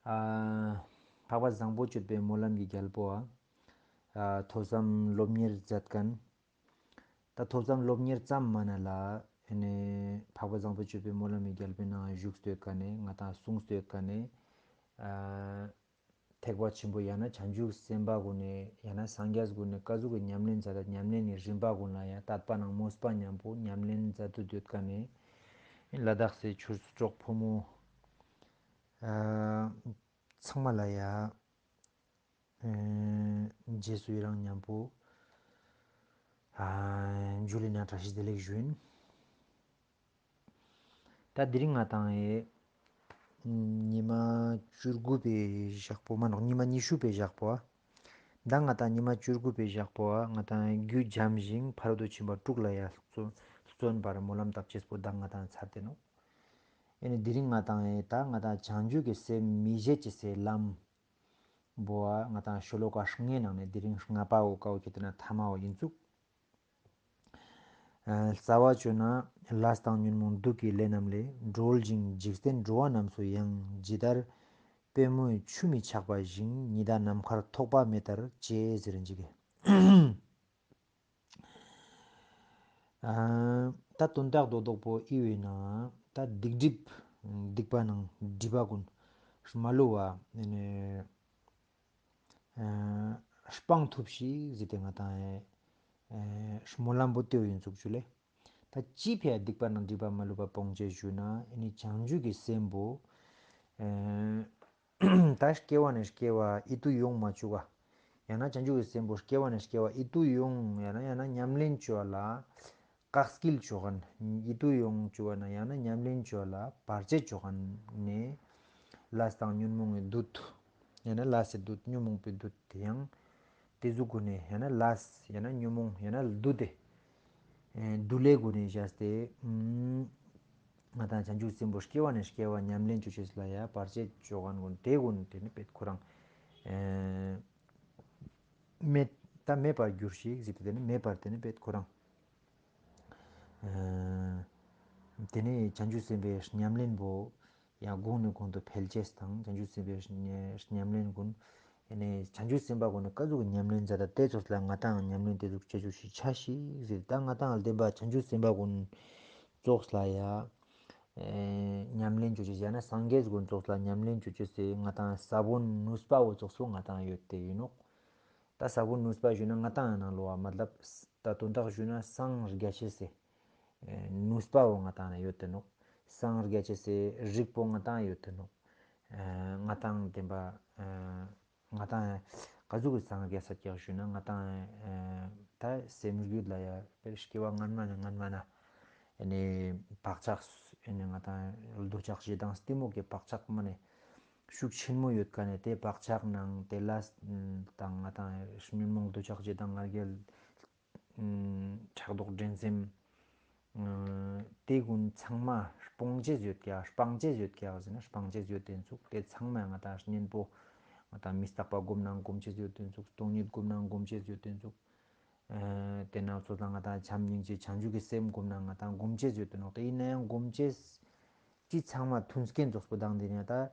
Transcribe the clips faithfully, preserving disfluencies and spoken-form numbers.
ཨ་འཕགས་པ་བཟང་པོ་སྤྱོད་པའི་སྨོན་ལམ་གྱི་རྒྱལ་པོ་ཨ་ཐོས་བསམ་སློབ་གཉེར་མཛད་མཁན། ད་ཐོས་བསམ་སློབ་གཉེར་ཙམ་མ་ན་ལ་ཨེ་ནེ་འཕགས་པ་བཟང་པོ་སྤྱོད་པའི་སྨོན་ལམ་གྱི་རྒྱལ་པོའི་ནང་བཞུགས་སྟོད་ཀ་ནེ་ང་ཏང་གསུངས་སྟོད་ཀ་ནེ་ཨ་ཐེག་པ་ཆེན་པོ་ཡང་ན་བྱང་ཆུབ་སེམས་དཔའ་གུན་ནི་ཡང་ན་སངས་རྒྱས་གུན་ནི་ཀ་ཟུག་གི་ཉམས་ལེན་མཛད་ད་ཉམས་ལེན་ནི་རིམ་པ་གུན་ལ་ཡང་དད་པ་ནང་མོས་པ་མཉམ་པོ་ཉམས་ལེན་མཛད་དུ་སྡོད་ཀ་ནེ་ལ་དྭགས་སི་ཆོས་གྲོགས་ཕོ་མོ་ཨ་ཚང་མ་ལ་ཡང་ཨེ་རྗེས་སུ་ཡི་རང་མཉམ་པོ་ཨ་ཇུ་ལེ་ན་བཀྲ་ཤིས་བདེ་ལེགས་ཞུ་ཡིན། ད་དེ་རིང་ང་ཏང་ཨེ་ཉི་མ་བཅུ་དགུ་པའི་ཞག་པོ་མ་ནོག་ཉི་མ་ཉི་ཤུ་པའི་ཞག་པོ་ཨ། ད་ང་ཏང་ཉི་མ་བཅུ་དགུ་པའི་ཞག་པོ་ཨ་ང་ཏང་རྒྱུད་འཇམ་ཞིང་ཕ་རོལ་ཏུ་ཕྱིན་པ་དྲུག་ལ་ཡ་བརྩོན་བརྩོན་པར་སྨོན་ལམ་བཏབ་ཅེས་པོ་ད་ང་ཏང་ཚར་ཏེ་ནོག་ཨེ་ནི་དེ་རིང་ང་ཏང་ཨེ་ད་ང་ཏང་བྱང་ཆུབ་ཀྱི་སེམས་མི་བརྗེད་ཀྱི་སའི་ལམ་པོ་ཨ་ང་ཏང་ཤོ་ལོ་ཀ་ལྔའི་ནང་ནས་དེ་རིང་ལྔ་པའོ་ཀའོ་ཁྱེད་དེ་ན་ཐ་མའོ་ཡིན་ཚུགས། ཨ་རྩ་བ་བཅོས་ན་ལས་དང་ཉོན་མོངས་སྡུག་གི་ལས་རྣམས་ལས། གྲོལ་ཞིང་འཇིག་རྟེན་འགྲོ་བ་རྣམས་སུ་ཡང་། ཇི་ལྟར་པད་མོའི་ཆུ་མི་ཆགས་པ་བཞིན། ཉི་ཟླ་ནམ་མཁར་ཐོགས་པ་མེ་ལྟར་བྱེད། ཟེར་ཅིག་གི་ཨ་ད་དོན་དག་རྡོག་རྡོག་པོ་ཨི་བས་ན་ད་སྡིག་སྒྲིབ་སྡིག་པ་ནང་སྒྲིབ་པ་ཀུན་མ་ལུས་པ་ཨ་ནི་ཨ་སྤང་ཐུབ་ཤིག་ཟེར་ཏེ་ང་ཏང་ཨེ་ཨེ་སྨོན་ལམ་པོ་ཏེ་བོ་ཡིན་ཚུགས་ཅུ་ལེ། ད་ཅི་ཕི་ཡ་སྡིག་པ་ནང་སྒྲིབ་པ་མ་ལུས་པ་སྤོང་ཅེས་ཞུ་ན་ཨེ་ནི་བྱང་ཆུབ་ཀྱི་སེམས་པོ་ཨེ་ད་སྐྱེ་བ་ནས་སྐྱེ་བ་ཨིད་དུ་ཡོང་མ་བཅུག་ག་ཡང་ན་བྱང་ཆུབ་ཀྱི་སེམས་པོ་སྐྱེ་བ་ནས་སྐྱེ་བ་ཨིད་དུ་ཡོང་ཡང་ན་ཡང་ན་ཉམས་ལེན་བཅོ་བ་ལ་བཀག་སྐྱིལ་བཅོ་མཁན་ཨིད་དུ་ཡོང་བཅུག་པ་ན་ཡང་ན་ཉམས་ལེན་བཅོ་བ་ལ་བར་ཆད་བཅོ་མཁན་ནི་ལས་དང་ཉོན་མོངས་ཀྱི་བདུད་ཡང་ན་ལས་སི་བདུད་ཉོན་མོངས་པའི་བདུད་དེ་ཡང་ཏེ་ཟུག་གུན་ནི་ཡང་ན་ལས་ཡང་ན་ཉོན་མོངས་ཡང་ན་བདུད་དེ་ཨེ་བདུད་ལས་གུན་ནི་བཞག་སྟེ་ཨུམ་ང་ཏང་བྱང་ཆུབ་སེམས་པོ་སྐྱེ་བ་ནས་སྐྱེ་བ་ཉམས་ལེན་བཅོ་ཅེས་ལ་ཡ་བར་ཆད་བཅོ་མཁན་གུན་ཏེ་གུན་ཏེ་ནི་པེད་ཁོ་རང་ཨེ་མེད་ད་མེད་པར་གྱུར་ཞིག་ཟེར་ཏེ་ཏེ་ནི་མེད་པར་ཏེ་ནི་པེད་ཁོ་རང་ཨེ་ཏེ་ནི་བྱང་ཆུབ་སེམས་དཔའི་ཉམས་ལེན་པོ་ཡང་གོང་ནས་གོང་དུ་འཕེལ་ཅེས་དང་བྱང་ཆུབ་སེམས་དཔའི་ཉམས་ལེན་གུན་ཨེ་ནི་བྱང་ཆུབ་སེམས་དཔའ་གུན་ནི་ཀ་ཟུག་གི་ཉམས་ལེན་མཛད་ད་ཏེ་ཙོགས་ལ་ང་ཏང་ཉམས་ལེན་ཏེ་ཟུག་ཅོ་ཅུག་ཤིག་ཆ་ཤིག་ཟེར་ད་ང་ཏང་ལ་བདེན་པ་བྱང་ཆུབ་སེམས་དཔའ་གུན་ཙོགས་ལ་ཡ་ཨེ་ཉམས་ལེན་བཅོ་ཅེས་ཡང་ན་སངས་རྒྱས་གུན་ཙོགས་ལ་ཉམས་ལེན་བཅོ་ཅེས་སི་ང་ཏང་ས་བོན་ནུས་པ་བོ་ཙོགས་སུ་ང་ཏང་ཡོད་དེ་ཡིན་ནོག་ད་ས་བོན་ནུས་པ་ཞུ་ན་ང་ཏང་ནང་ལོ་བ་མ་ལབ་ད་དོན་དག་ཞུ་ན་སངས་རྒྱ་ཆེ་སི་ཨེ་ནུས་པ་བོ་ང་ཏང་ན་ཡོད་དེ་ནོག་སངས་རྒྱ་ཆེ་སི་རིགས་པོ་ང་ཏང་ཡོད་དེ་ནོག་ཨེ་ང་ཏང་བདེན་པ་ཨེ་ང་ཏང་ཀ་ཟུག་གི་སངས་རྒྱ་ས་ཀྱག་ཞུ་ན་ང་ཏང་ཨེ་ད་སེམས་རྒྱུད་ལ་ཡ་པེ་སྐྱེ་བ་སྔན་མ་ནས་སྔན་མ་ན་ཨེ་ནི་བག་ཆགས་ཨེ་ནི་ང་ཏང་འདོད་ཆགས་ཞེ་སྡང་གཏི་མུག་གི་བག་ཆགས་མ་ནས་ཤུགས་ཆེན་མོ་ཡོད་ཀ་ནས་ཏེ་བག་ཆགས་ནང་ཏེ་ལས་དང་ང་ཏང་ཉོན་མོངས་འདོད་ཆགས་ཞེ་སྡང་ང་རྒྱལ་ཕྲག་དོག་འགྲན་སེམས་ཨ་ཏེ་གུན་ཚང་མ་སྤོང་ཅེས་ཡོད་ཀྱག་སྤང་ཅེས་ཡོད་ཀྱག་ཟེར་ན་སྤང་ཅེས་ཡོད་དེ་ཚུགས། ཏེ་ཚང་མ་ང་ཏང་གཉེན་པོ་ང་ཏང་མི་རྟག་པ་སྒོམ་ན་སྒོམ་ཅེས་ཡོད་དེ་ཚུགས། སྟོང་ཉིད་སྒོམ་ན་སྒོམ་ཅེས་ཡོད་དེ་ཚུགས། ཨ་ཏེ་ནང་ཚོ་ལ་ང་ཏང་བྱམས་སྙིང་རྗེ་བྱང་ཆུབ་ཀྱི་སེམས་སྒོམ་ན་ང་ཏང་སྒོམ་ཅེས་ཡོད་དེ་ནོག་ཏེ་ཡིན་ན་ཡང་སྒོམ་ཅེས་ཅི་ཚང་མ་མཐུན་རྐྱེན་ཙོགས་པོ་དང་ཏེ་ནས་ད་ཨེ་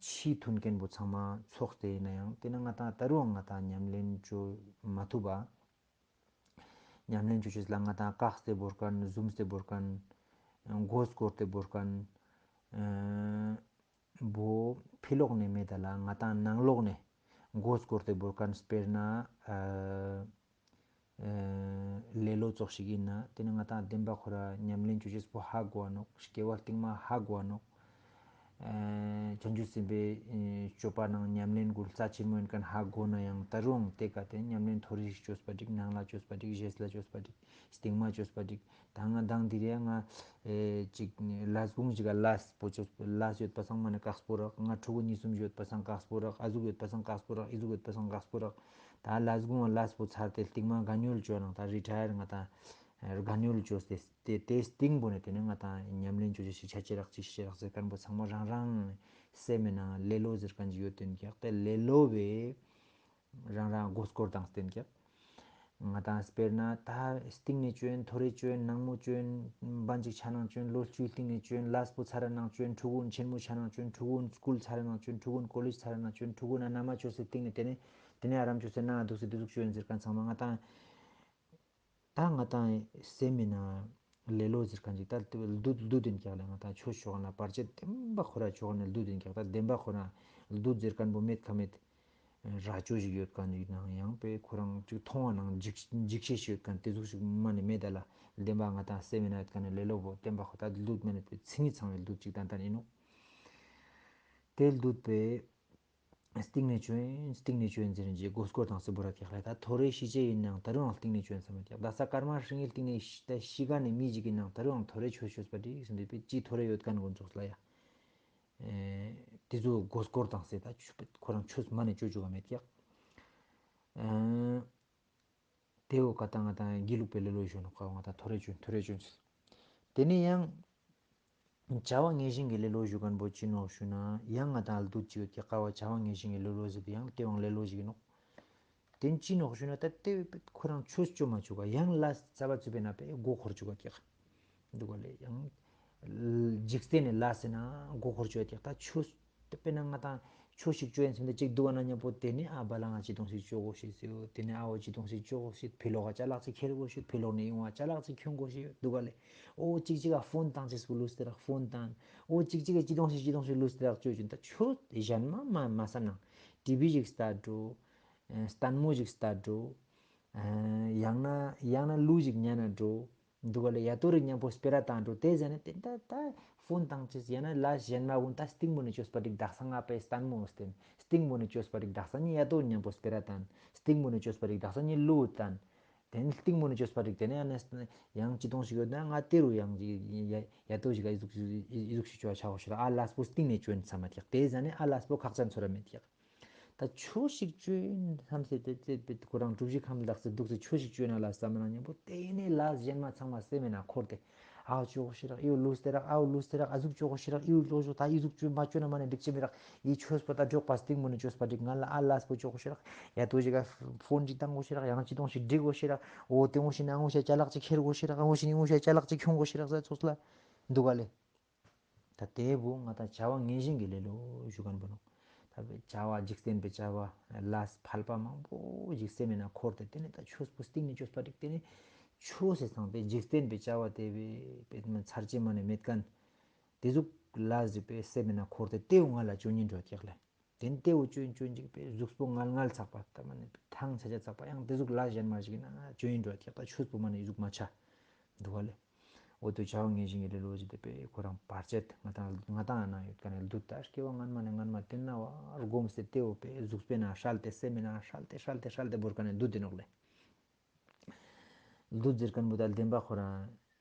ཕྱིའི་མཐུན་རྐྱེན་པོ་ཚང་མ་ཚོགས་ཏེ་ཡིན་ན་ཡང་ཏེ་ན་ང་ཏང་ད་རུང་ང་ཏང་ཉམས་ལེན་བཅོ་མ་ཐུབ་པ། ཉམས་ལེན་བཅོ་ཅེས་ལ་ང་ཏང་བཀག་སྟེ་བོར་མཁན་ཟུམ་སྟེ་བོར་མཁན་མགོ་སྐོར་ཏེ་བོར་མཁན་ཨེ་བོ་ཕི་ལོག་ནས་མེད་ད་ལ་ང་ཏང་ནང་ལོག་ནས་མགོ་སྐོར་ཏེ་བོར་མཁན་དཔེར་ན་ཨ་ཨ་ལེ་ལོ་ཙོགས་ཤིག་ཡིན་ན་ཏེ་ནི་ང་ཏང་བདེན་པ་ཁོ་ར་ཉམས་ལེན་བཅོ་ཅེས་པོ་ཧ་གོ་བ་ནོག་སྐྱེ་བ་རྟིང་མ་ཧ་གོ་བ་ནོག་ཨ་བྱང་ཆུབ་སེམས་དཔའི་ཨ་སྤྱོད་པ་ནང་ཉམས་ལེན་གུན་རྩ་ཆེན་མོ་ཡིན་མཁན་ཧ་གོ་ན་ཡང་ད་རུང་ཏེ་ཀ་ཏེ་ཉམས་ལེན་ཐོ་རེ་ཞིག་བཅོས་པ་འགྲིག་ནང་ལ་བཅོས་པ་འགྲིག་ཞེས་ལ་བཅོས་པ་འགྲིག་སྟིང་མ་བཅོས་པ་འགྲིག་ད་ང་དང་དེ་རིང་ང་ཨེ་ཅིག་ལས་གུང་ཞིག་ག་ལས་པོ་ཅོས་ལས་ཡོད་པ་སང་མ་ནེ་ཀགས་པོ་རག་ང་ཕྲུ་གུ་གཉིས་གསུམ་ཡོད་པ་སང་ཀགས་པོ་རག་ཨ་ཟུག་ཡོད་པ་སང་ཀགས་པོ་རག་ཨི་ཟུག་ཡོད་པ་སང་ཀགས་པོ་རག་ད་ལས་གུང་ལས་པོ་ཚར་ཏེ་སྟིང་མ་ག་ཉོལ་བཅོ་ནང་ད་རི་ཊ་ཡར་ང་ད་ག་ཉོལ་བཅོས་ཏེ་ཏེ་ཏེ་སྟིང་པོ་ནེ་ཏེ་ནེ་ང་ད་ཉམས་ལེན་བཅོ་ཅེས་ཤིག་ཆ་ཅེས་རག་ཅེས་ཤིག་རག་ཟེར་མཁན་པོ་ཚང་མ་རང་རང་སེམས་མེད་ན་ལེ་ལོ་ཟེར་མཁན་ཅིག་ཡོད་དེ་ཀྱག་ཏེ་ལེ་ལོ་བས་རང་རང་མགོ་སྐོར་བཏང་སྟེ་ཀྱག་ང་ཏང་དཔེར་ན་ད་སྟིང་ནེ་ཅོ་ཡིན། ཐོ་རེ་ཅོ་ཡིན། ནང་མོ་ཅོ་ཡིན། བན་ཅིག་ཆ་ནང་ཅོ་ཡིན། ལོ་བཅུའི་སྟིང་ནེ་ཅོ་ཡིན། ལས་པོ་ཚར་ར་ནང་ཅོ་ཡིན། ཕྲུ་གུ་ཆེན་མོ་ཆ་ནང་ཅོ་ཡིན། ཕྲུ་གུ་སྐུལ་ཚར་ར་ནང་ཅོ་ཡིན། ཕྲུ་གུ་ཀོ་ལེཇ་ཚར་ར་ནང་ཅོ་ཡིན། ཕྲུ་གུ་ན་མནའ་མ་ཅོས་སེ་སྟིང་ནེ་ཏེ་ནེ་ཏེ་ནེ་ཨ་རམ་ཅོས་སེ་ནང་འདུག་སེ་ཏེ་ཟུག་ཅོ་ཡིན་ཟེར་ཁན་ཚང་མ་ང་ཏང་ད་ང་ཏང་སེམས་མེད་ན་ལེ་ལོ་ཟེར་ཁན་ཅིག་ད་ལྡུད་ལྡུད་ཡིན་ཀྱག་ལེ། ང་ཏང་ཆོས་ཅོ་ཁན་ལ་བར་ཆད་བདེན་པ་ཁོ་ར་ཅོ་ཁན་ལྡུད་ཡིན་ཀྱག་ད་བདེན་པ་ཁོ་ར་ལྡུད་ཟེར་ཁན་པོ་མེད་ཁ་མེད་རྭ་ཅོ་ཞིག་ཡོད་ཁན་ཡིན་ནང་ཡང་པེ་ཁོ་རང་ཅིག་མཐོང་བ་ནང་འཇིགས་འཇིགས་ཤེས་ཤིག་ཡོད་ཁན་ཏེ་ཟུག་ཞིག་མ་ནེ་མེད་ད་ལ། བདེན་པ་ང་ཏང་སེམས་མེད་ན་ཡོད་ཁན་ལེ་ལོ་བོ་བདེན་པ་ཁོ་ད་ལྡུད་མ་ནེ་པེ་ཚིག་ངི་ཚང་བའི་ལྡུད་ཅིག་ཏན་ཏན་ཡིན་ནོག་ཏེ་ལྡུད་པེ་སྟིང་ནེ་ཅོ་ཡིན། སྟིང་ནེ་ཅོ་ཡིན་ཟེར་ནེ་ཅིག་མགོ་སྐོར་བཏང་སེ་བོར་ར་ཀྱག་ལེ། ད་ཐོ་རེ་ཤི་ཅེས་ཡིན་ནའང་ད་རུང་ཡང་སྟིང་ནེ་ཅོ་ཡིན་བསམ་མེད་ཀྱག་ད་ས་སྐར་མ་ཧྲིལ་ལྟིང་ནེ་ཤི་ད་ཤི་ག་ནེ་མི་ཞིག་ཡིན་ནའང་ད་རུང་ཡང་ཐོ་རེ་ཆོས་ཆོས་པ་འགྲིག་ཟེར་འདི་པེ་ཅི་ཐོ་རེ་ཡོད་ཁན་གོ་ཚོགས་ལ་ཡ། ཨེ་ཏེ་ཚོ་མགོ་སྐོར་བཏང་སེ་ད་ཆུ་པེ་ཁོ་རང་ཆོས་མ་ནེ་ཅོ་ཅུག་ག་མེད་ཀྱག་ཨེ་ཏེ་བོ་ཀ་ཏང་ང་ཏང་དགེ་ལུགས་པའི་ལེ་ལོ་ཞུ་ནོག་ཀ་བོ་ང་ཏང་ཐོ་རེ་ཅོ་ཡིན་ཐོ་རེ་ཅོ་ཡིན། ཏེ་ནེ་ཡང་བྱ་བ་ངན་ཞེན་གྱི་ལེ་ལོ་ཞུ་ཁན་པོ་ཅི་ནོག་ཞུ་ན་ཡང་ང་ཏང་ལྡུད་ཅིག་ཡོད་ཀྱག་ཀ་བོ་བྱ་བ་ངན་ཞེན་གྱི་ལེ་ལོ་ཟེར་ཏེ་ཡང་ཏེ་བོའང་ལེ་ལོ་ཞིག་ཡིན་ནོག་ཏེ་ཅི་ནོག་ཞུ་ན་ད་ཏེ་བོ་ཁོ་རང་ཆོས་ཅོ་མ་ཅུག་ག་ཡང་ལས་ཚ་བ་ཚུད་པའི་ན་པེ་མགོ་འཁོར་ཅུག་ག་ཀྱག་འདུག་ག་ལེ། ཡང་འཇིག་རྟེན་ནི་ལས་ཟེར་ན་མགོ་འཁོར་ཅུག་ག་ཀྱག་ད་ཆོས་དཔེར་ན་ང་ཏང་ཆོས་ཤིག་ཅོ་ཡིན་ཟེར་ཏེ་ཅིག་འདུག་ག་ན་མཉམ་པོ་ཏེ་ནེ་ཨ་བ་ལ་ང་ཅི་དོང་ཞིག་ཅོ་གོ་ཤེས་ཡོད། ཏེ་ནེ་ཨ་བོ་ཅི་དོང་ཞིག་ཅོ་གོ་ཤེས། ཕི་ལོག་ག་ཅ་ལག་ཅིག་ཁྱེར་གོ་ཤེས། ཕི་ལོག་ནེ་ཡོང་བ་ཅ་ལག་ཅིག་ཁྱོང་གོ་ཤེས་ཡོད་འདུག་ག་ལེ། འོ་ཅིག་ཅིག་ག་ཕོན་བཏང་ཅེས་པོ་ལུས་ཏེ་རག་ཕོན་བཏང་། འོ་ཅིག་ཅིག་ག་ཅི་དོང་ཞིག་ཅི་དོང་ཞིག་ལུས་ཏེ་རག་ཅོ་ཅུག་ད་ཆོས་གཞན་མ་མ་མ་བསམ་ནང་ཊི་བི་ཞིག་ལྟ་འགྲོ། ལྟད་མོ་ཞིག་ལྟ་འགྲོ། ཡང་ན་ཡང་ན་གླུ་ཞིག་ཉན་ན་འགྲོ། འདུག་ག་ལེ། ཡ་ཏོ་རིགས་མཉམ་པོ་སྤེ་ར་བཏང་འགྲོ། ཏེ་ཟ་ནེ་ཏེ་ད་ད་ཕོན་བཏང་ཅེས་ཡང་ན་ལས་གཞན་མ་གུན་ད་སྟིང་མོ་ནེ་ཅོས་པ་རིག་དག་ས་ང་པའི་ལྟད་མོ་སྟེ་སྟིང་མོ་ནེ་ཅོས་པ་རིག་དག་ས་ནི་ཡ་ཏོ་མཉམ་པོ་སྤེ་ར་བཏང་། སྟིང་མོ་ནེ་ཅོས་པ་རིག་དག་ས་ནི་གླུ་བཏང་། ཏེ་ནེ་སྟིང་མོ་ནེ་ཅོས་པ་རིག་ཏེ་ནེ་ཡང་ཅི་དོང་ཞིག་ཡོད་ན་ང་ཏེ་རུ་ཡང་ཡ་ཏོ་ཞིག་ག་ཨི་ཟུག་ཨི་ཟུག་ཞིག་ཅོ་བ་ཆ་གོ་ཤེས་རག་ཨ་ལས་པོ་སྟིང་ནེ་ཅོ་ཡིན་བསམ་མ་ཐེག་ཏེ་ཟ་ནེ་ཨ་ལས་པོ་ཁག་ཅན་ཚོར་ར་མེད་ཐེག་ད་ཆོས་ཤིག་ཅོ་ཡིན་བསམ་སེ་ཏེ་ཏེ་ཁོ་རང་གྲུབ་གཞི་ཁམས་ལགས་སེ་འདུག་སེ་ཆོས་ཤིག་ཅོ་ཡིན་ན་ལ་བསམ་ན་མཉམ་པོ་ཏེ་ནེ་ལས་གཞན་མ་ཚང་མ་སེམས་མེད་ན་འཁོར་ཏེ་ཨའོ་ཅོ་གོ་ཤེས་རག་ཨིའུ་ལུས་ཏེ་རག་ཨའོ་ལུས་ཏེ་རག་ཨ་ཟུག་ཅོ་གོ་ཤེས་རག་ཨིའུ་ལོ་ཞོ་ད་ཨི་ཟུག་ཅོ་མ་ཅོ་ན་མ་ནེ་འགྲིག་ཅེས་མི་རག་ཨི་ཆོས་པོ་ད་འཇོག་པ་སྟིང་མོ་ནེ་ཅོས་པ་འགྲིག་ང་ལ་ཨ་ལས་པོ་ཅོ་གོ་ཤེས་རག་ཡ་ཏོ་ཞིག་ག་ཕོན་ཅིག་བཏང་གོ་ཤེས་རག་ཡང་ཅི་དོང་ཞིག་འགྲིག་གོ་ཤེས་རག་འོ་ཏེ་འོ་ཞིག་ན་འོ་ཞིག་ཅ་ལག་ཅིག་ཁྱེར་གོ་ཤེས་རག་འོ་ཞིག་ནི་འོ་ཞིག་ཅ་ལག་ཅིག་ཁྱོང་གོ་ཤེས་རག་ཟ་ཚོགས་ལ་འདུག་ག་ལེ། ད་ཏེ་བོ་ང་ཏང་བྱ་བ་ངན་ཞེན་གྱི་ལེ་ལོ་ཞུ་ཁན་པོ་ནོག་ད་བྱ་བ་འཇིག་རྟེན་པའི་བྱ་བ་ལས་ཕལ་པ་མང་པོ་ཞིག་སེམས་མེད་ན་འཁོར་ཏེ་ཏེ་ནེ་ད་ཆོས་པོ་སྟིང་ནེ་ཅོས་པ་རིག་ཏེ་ནེ་ཆོས་སེ་སང་པའི་འཇིག་རྟེན་པའི་བྱ་བ་ཏེ་བོའི་པེ་མ་ཚར་ཅེས་མ་ནེ་མེད་ཁན་ཏེ་ཟུག་ལས་ཞིག་པེ་སེམས་མེད་ན་འཁོར་ཏེ་ཏེ་བོ་ང་ལ་ཅོ་ཉིན་འགྲོ་ཀྱག་ལེ། ཏེ་ནེ་ཏེ་བོ་ཅོ་ཡིན་ཅོ་ཡིན་ཅིག་པེ་གཟུགས་པོ་ངལ་ངལ་ཚག་པ་ད་མ་ནེ་ཐང་ཆ་ཆ་ཚག་པ་ཡང་ཏེ་ཟུག་ལས་གཞན་མ་ཞིག་ཡིན་ན་ཅོ་ཡིན་འགྲོ་ཀྱག་ད་ཆོས་པོ་མ་ནེ་ཨི་ཟུག་མ་ཆ་འདུག་ག་ལེ། འོ་ཏེ་བྱ་བ་ངན་ཞེན་གྱི་ལེ་ལོ་ཞིག་ཏེ་པེ་ཁོ་རང་བར་ཆད་ང་ཏང་ང་ཏང་ན་ཡོད་ཁན་ནི་ལྡུད་ད་སྐྱེ་བ་སྔན་མ་ནེ་སྔན་མ་ཏེ་ན་བ་སྒོམ་སེ་ཏེ་བོ་པེ་གཟུགས་པོའི་ན་ཧྲལ་ཏེ་སེམས་མེད་ན་ཧྲལ་ཏེ་ཧྲལ་ཏེ་ཧྲལ་ཏེ་བོར་ཁན་ནི་ལྡུད་ཏེ་ནོག་ལེ། ལྡུད་ཟེར་ཁན་པོ་ད་བདེན་པ་ཁོ་རང་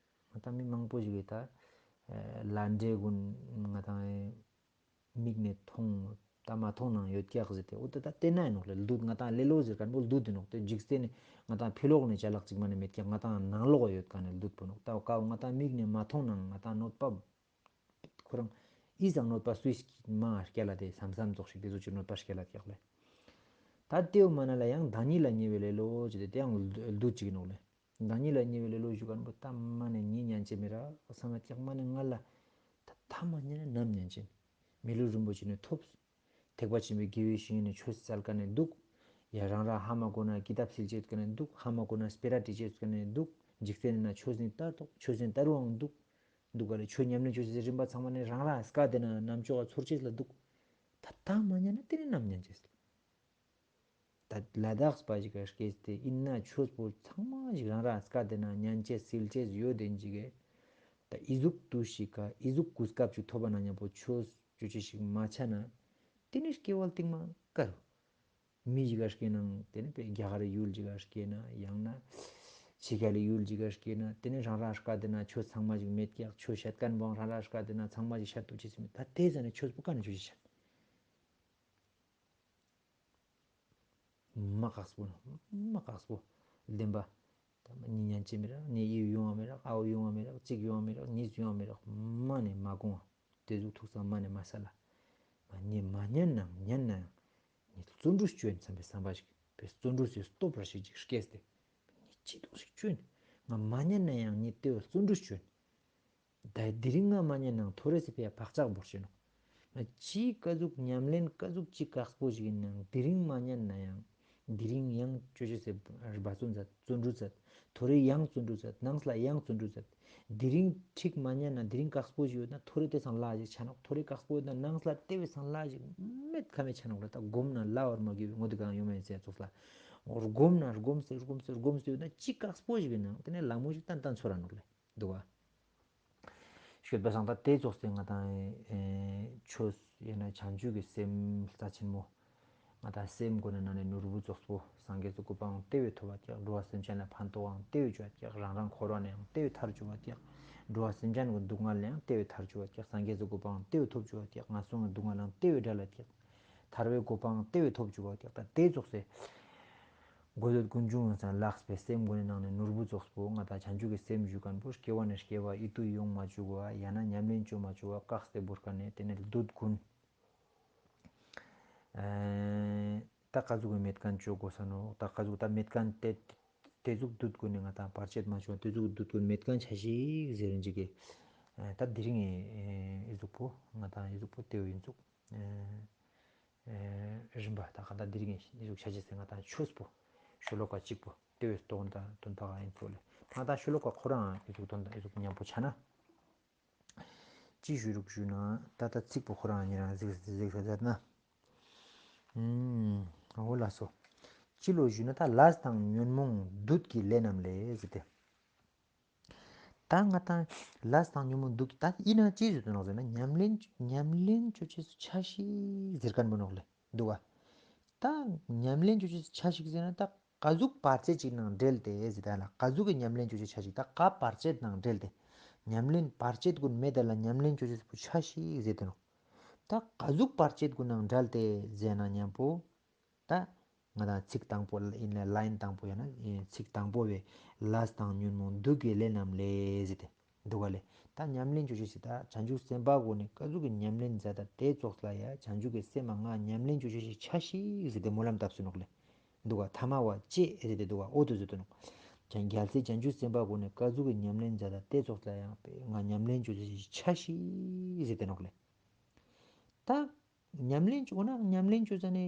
ང་ཏང་མི་མང་པོ་ཞིག་གི་ད་ལས་འབྲས་གུན་ང་ཏང་མིག་ནེ་མཐོང་ད་མ་མཐོང་ནང་ཡོད་ཀྱག་ཟེར་ཏེ་འོ་ད་ད་ཏེ་ན་ཡིན་ནོག་ལེ། ལྡུད་ང་ཏང་ལེ་ལོ་ཟེར་ཁན་པོ་ལྡུད་ཡིན་ནོག་ཏེ་འཇིག་རྟེན་ནི་ང་ཏང་ཕི་ལོག་ནེ་ཅ་ལག་ཅིག་མ་ནེ་མེད་ཀྱག་ང་ཏང་ནང་ལོག་ཡོད་ཁན་ནི་ལྡུད་པོ་ནོག་ད་ཀ་བོ་ང་ཏང་མིག་ནེ་མ་མཐོང་ནང་ང་ཏང་གནོད་པ་ཁོ་རང་ཨི་ཟང་གནོད་པ་སུས་མ་སྐྱལ་ལ་ཏེ་བསམ་བསམ་ཙོགས་ཤིག་ཏེ་ཟུག་ཅིག་གནོད་པ་སྐྱལ་ལ་ཀྱག་ལེ། ད་ཏེ་བོ་མ་ན་ལ་ཡང་བདག་ཉིད་ལ་ཉེ་བའི་ལེ་ལོ་ཅི་ཏེ་ཏེ་ཡང་ལྡུད་ཅིག་ཡིན་ནོག་ལེ། བདག་ཉིད་ལ་ཉེ་བའི་ལེ་ལོ་ཞུ་ཁན་པོ་ད་མ་ནེ་ཉེ་ཉན་ཅེས་མི་རག་བསམ་མ་ཀྱག་མ་ནེ་ང་ལ་ད་ད་མ་ཉན་ན་ནམ་ཉན་ཅེས་མི་ལུས་རིན་པོ་ཆེ་ནི་ཐོབ། ཐེག་པ་ཆེན་པོའི་དགེ་བའི་བཤེས་གཉེན་ནི་ཆོས་སལ་ཁན་ནི་འདུག་ཡ་རང་ར་ཧ་མ་གོ་ན་ཀི་ཏབ་སིལ་ཅེས་ཁན་ནི་འདུག་ཧ་མ་གོ་ན་སྤེ་ར་བྲི་ཅེས་ཁན་ནི་འདུག་འཇིག་རྟེན་ན་ཆོས་ནི་ལྟར་ཐོག་ཆོས་ནི་ལྟར་རུའང་འདུག་འདུག་ག་ལེ། ཆོས་ཉམས་ལེན་ཅོ་ཅེས་རིམ་པ་ཚང་མ་ནི་རང་ར་སྐ་ཏེ་ན་ནམ་ཅོག་ག་ཚོར་ཅེས་ལ་འདུག་ད་ད་མ་ཉན་ན་ཏེ་ནི་ནམ་ཉན་ཅེས་ལ། ད་ལ་དྭགས་པ་ཞིག་ག་སྐྱེས་ཏེ་ཨིན་ན་ཆོས་པོ་ཚང་མ་ཞིག་རང་རང་སྐད་དེ་ན་ཉན་ཅེས་སིལ་ཅེས་ཡོད་དེ་ཅིག་གེ། ད་ཨི་ཟུག་ཏུ་ཞིག་ག་ཨི་ཟུག་གུས་སྐབས་ཅིག་ཐོབ་པ་ན་མཉམ་པོ་ཆོས་ཅོ་ཅེས་ཞིག་མ་ཆ་ན། ཏེ་ནི་སྐྱེ་བ་རྟིང་མ་ཀ་རུ། མི་ཞིག་ག་སྐྱེས་ནང་ཏེ་ནི་པེ་རྒྱ་གར་ཡུལ་ཞིག་ག་སྐྱེས་ན་ཡང་ན་ཕྱི་རྒྱལ་ཡུལ་ཞིག་ག་སྐྱེས་ན་ཏེ་ནི་རང་རང་སྐད་དེ་ན་ཆོས་ཚང་མ་ཞིག་མེད་ཀྱག་ཆོས་བཤད་མཁན་པོ་རང་རང་སྐད་དེ་ན་ཚང་མ་ཞིག་བཤད་ཐུབ་ཅེས་མེད། ད་ཏེ་ཟ་ནེ་ཆོས་པོ་ཀ་ནེ་ཆོས་ཞིག་བཤད། མ་ཁག་པོ་ནོ། མ་ཁག་པོ། བདེན་པ། ད་མ་ནི་ཉན་ཅེས་མི་རག་ནི་ཡིད་ཡོང་བ་མི་རག་ཨའོ་ཡོང་བ་མི་རག་གཅིག་ཡོང་བ་མི་རག་གཉིས་ཡོང་བ་མི་རག་མ་ནེ་མ་དགོངས་པ། ཏེ་ཟུག་ཐུགས་ས་མ་ནེ་མ་སལ་ལ། མ་ནི་མ་ཉན་ནང་ཉན་ནའང་ནི་བརྩོན་འགྲུས་ཅོ་ཡིན་བསམ་པའི་བསམ་པ་ཞིག་པེ་བརྩོན་འགྲུས་སི་སྟོབས་ར་ཞིག་ཅིག་སྐྱེས་ཏེ། ཅི་ཏོག་ཞིག་ཅོ་ཡིན། ང་མ་ཉན་ན་ཡང་ངས་དེ་བོ་བརྩོན་འགྲུས་ཅོ་ཡིན། ད་དེ་རིང་ང་མ་ཉན་ནའང་ཐོ་རེ་སི་ཕི་ཡ་བག་ཆགས་བོར་ཅོ་ཡིན་ནོག། ང་ཅི་ཀ་ཟུག་ཉམས་ལེན་ཀ་ཟུག་ཅི་དཀགས་པོ་ཞིག་ཡིན་ནའང་དེ་རིང་མ་ཉན་ན་ཡང་དེ་རིང་ཡང་ཅོ་ཅེས་སི་འབད་བརྩོན་མཛད། བརྩོན་འགྲུས་མཛད། ཐོ་རེ་ཡང་བརྩོན་འགྲུས་མཛད། ནངས་ལ་ཡང་བརྩོན་འགྲུས་མཛད། དེ་རིང་ཁྲིག་མ་ཉན་ན་དེ་རིང་དཀགས་པོ་ཞིག་ཡོད་ན་ཐོ་རེ་དེ་སང་ལ་ཞིག་ཆ་ནོག། ཐོ་རེ་དཀགས་པོ་ཡོད་ན་ནངས་ལ་དེ་བས་སང་ལ་ཞིག་མེད་ཁ་མེད་ཆ་ནོག་ལེ། ད་སྒོམ་ན་ལ་བར་མ་གི་ངོ་དེ་གང་ཡོད་མེད་ཟེར་ཙོགས་ལ། སྒོམ་ན་སྒོམ་སེ་སྒོམ་སེ་སྒོམ་སེ་ཡོད་ན་ཅི་དཀགས་པོ་ཞིག་ཡིན་ནའང་དེ་ནས་ལ་མོ་ཞིག་ཏན་ཏན་ཚོར་ར་ནོག་ལེ། འདུག་ག། ཤོད་པ་སང་ད་དེ་ཙོགས་སེ་ང་དང་ཆོས་ཡིན་ན་བྱང་ཆུབ་ཀྱི་སེམས་རྩ་ཆེན་མོ། ང་དང་སེམས་སྒོ་ནས་ནང་ནས་ནོར་བུ་ཙོགས་པོ་སངས་རྒྱས་སི་གོ་འཕང་དེ་བས་ཐོབ་པ་ཀྱག། འགྲོ་བ་སེམས་ཅན་ལ་ཕན་ཐོགས་འང་དེ་བས་བྱུང་བ་ཀྱག། རང་རང་འཁོར་བ་ནས་འང་དེ་བས་ཐར་བཅུག་པ་ཀྱག། འགྲོ་བ་སེམས་ཅན་གྱི་སྡུག་བསྔལ་ལས་འང་དེ་བས་ཐར་བཅུག་པ་ཀྱག། སངས་རྒྱས་སི་གོ་འཕང་དེ་བས་ཐོབ་བཅུག་པ་ཀྱག། ངན་སོང་གི་སྡུག་བསྔལ་ལས་འང་དེ་བས་བསྒྲལ་བ་ཀྱག། ཐར་པའི་གོ་འཕང་དེ་བས་ཐོབ་བཅུག་པ་ཀྱག། ད་དེ་ཙོགས་སེ་དགོས་འདོད་ཀུན་འབྱུང་ཡོང་ཙང་ལགས་པའི་སེམས་སྒོ་ནས་ནང་ནས་ནོར་བུ་ཙོགས་པོ་ང་དང་བྱང་ཆུབ་ཀྱི་སེམས་ཞུ་མཁན་པོ་སྐྱེ་བ་ནས་སྐྱེ་བ་ཡིད་དུ་ཡོང་མ་བཅུག་པ་ཡང་ན་ཉམས་ལེན་བཅོ་མ་བཅུག་པ་བཀག་སྟེ་བོར་མཁན་ནས་དེ་ནས་བདུད་ཀུན། ཨེ་ད་ཀ་ཟུག་གི་མེད་མཁན་བཅོ་དགོས་ས་ནོག། ད་ཀ་ཟུག་ད་མེད་མཁན་དེ་དེ་ཟུག་བདུད་ཀུན་ནས་ང་དང་བར་ཆད་མ་བཅོ་དེ་ཟུག་བདུད་ཀུན་མེད་མཁན་ཆ་ཞིག་ཟེར་རིན་ཅིག་གི། ཨེ་ད་དེ་རིང་ངི་ཨེ་ཨི་ཟུག་པོ་ང་དང་ཨི་ཟུག་པོ་དེ་བོ་ཡིན་ཟུག། ཨེ་ཨེ་རིམ་པ་ད་ག་ད་དེ་རིང་ངི་ཨི་ཟུག་ཆ་ཅེས་སེ་ང་དང་ཆོས་པོ་ཤོ་ལོ་ཀ་གཅིག་པོ་དེ་བོའི་དོན་དག་དོན་དག་ཡིན་ཚོ་ལེ། ད་ད་ཤོ་ལོ་ཀ་ཁོ་རང་ཨི་ཟུག་དོན་དག་ཨི་ཟུག་མཉམ་པོ་ཆ་ན། ཅི་ཞུ་རུག་ཞུ་ན་ད་ད་ཚིག་པོ་ཁོ་རང་ཉེ་རང་གཟིགས་གཟིགས་ས་མཛད་ན། ཨུམ་འོ་ལགས་སོ། ཅི་ལོ་ཞུ་ན་ད་ལས་དང་ཉོན་མོངས་བདུད་ཀྱི་ལས་རྣམས་ལས་ཟེར་ཏེ། ད་ང་དང་ལས་དང་ཉོན་མོངས་བདུད་ཀྱི་ད་ཡིན་ན་ཅི་ཟེར་དུ་ནོག་ཟེར་ན་ཉམས་ལེན་ཉམས་ལེན་ཅོ་ཅེས་སུ་ཆ་ཞིག་ཟེར་མཁན་པོ་ནོག་ལེ། འདུག་ག། ད་ཉམས་ལེན་ཅོ་ཅེས་སུ་ཆ་ཞིག་ཟེར་ན་ད་ཀ་ཟུག་བར་ཆད་ཅིག་ནང་འབྲེལ་ཏེ་ཟེར་ད་ལ་ཀ་ཟུག་གི་ཉམས་ལེན་ཅོ་ཅེས་ཆ་ཞིག་ད་ཀ་བར་ཆད་ནང་འབྲེལ་ཏེ། ཉམས་ལེན་བར་ཆད་ཀུན་མེད་ད་ལ་ཉམས་ལེན་ཅོ་ཅེས་སུ་ཆ་ཞིག་ཟེར་དུ་ནོག། ད་ཀ་ཟུག་བར་ཆད་ཀུན་ནང་འབྲེལ་ཏེ་ཟེར་ན་མཉམ་པོ། ད་ང་དང་ཚིག་དང་པོ་ཡིན་ལ་ལའིན་དང་པོ་ཡང་ན་ཚིག་དང་པོ་བའི་ལས་དང་ཉོན་མོངས་བདུད་ཀྱི་ལས་རྣམས་ལས་ཟེར་ཏེ་འདུག་ག་ལེ། ད་ཉམས་ལེན་ཅོ་ཅེས་སི་ད་བྱང་ཆུབ་སེམས་དཔའ་གུན་ནི་ཀ་ཟུག་གི་ཉམས་ལེན་མཛད་ད་དེ་ཙོགས་ལ་ཡ་བྱང་ཆུབ་ཀྱི་སེམས་མ་ང་ཉམས་ལེན་ཅོ་ཅེས་ཤིག་ཆ་ཞིག་ཟེར་ཏེ་སྨོན་ལམ་བཏབ་སུ་ནོག་ལེ། འདུག་ག་ཐ་མ་བ་ཅེ་ཟེར་ཏེ་འདུག་ག་འོ་དོ་ཟེར་དུ་ནོག། ཀྱང་རྒྱལ་སྲས་བྱང་ཆུབ་སེམས་དཔའ་གུན་ནི་ཀ་ཟུག་གི་ཉམས་ལེན་མཛད་ད་དེ་ཙོགས་ལ་ཡང་ང་ཉམས་ལེན་ཅོ་ཅེས་ཤིག་ཆ་ཞིག་ཟེར་ཏེ་ནོག་ལེ། ད་ཉམས་ལེན་ཅོ་ན་ཉམས་ལེན་ཅོ་ཟ་ནེ།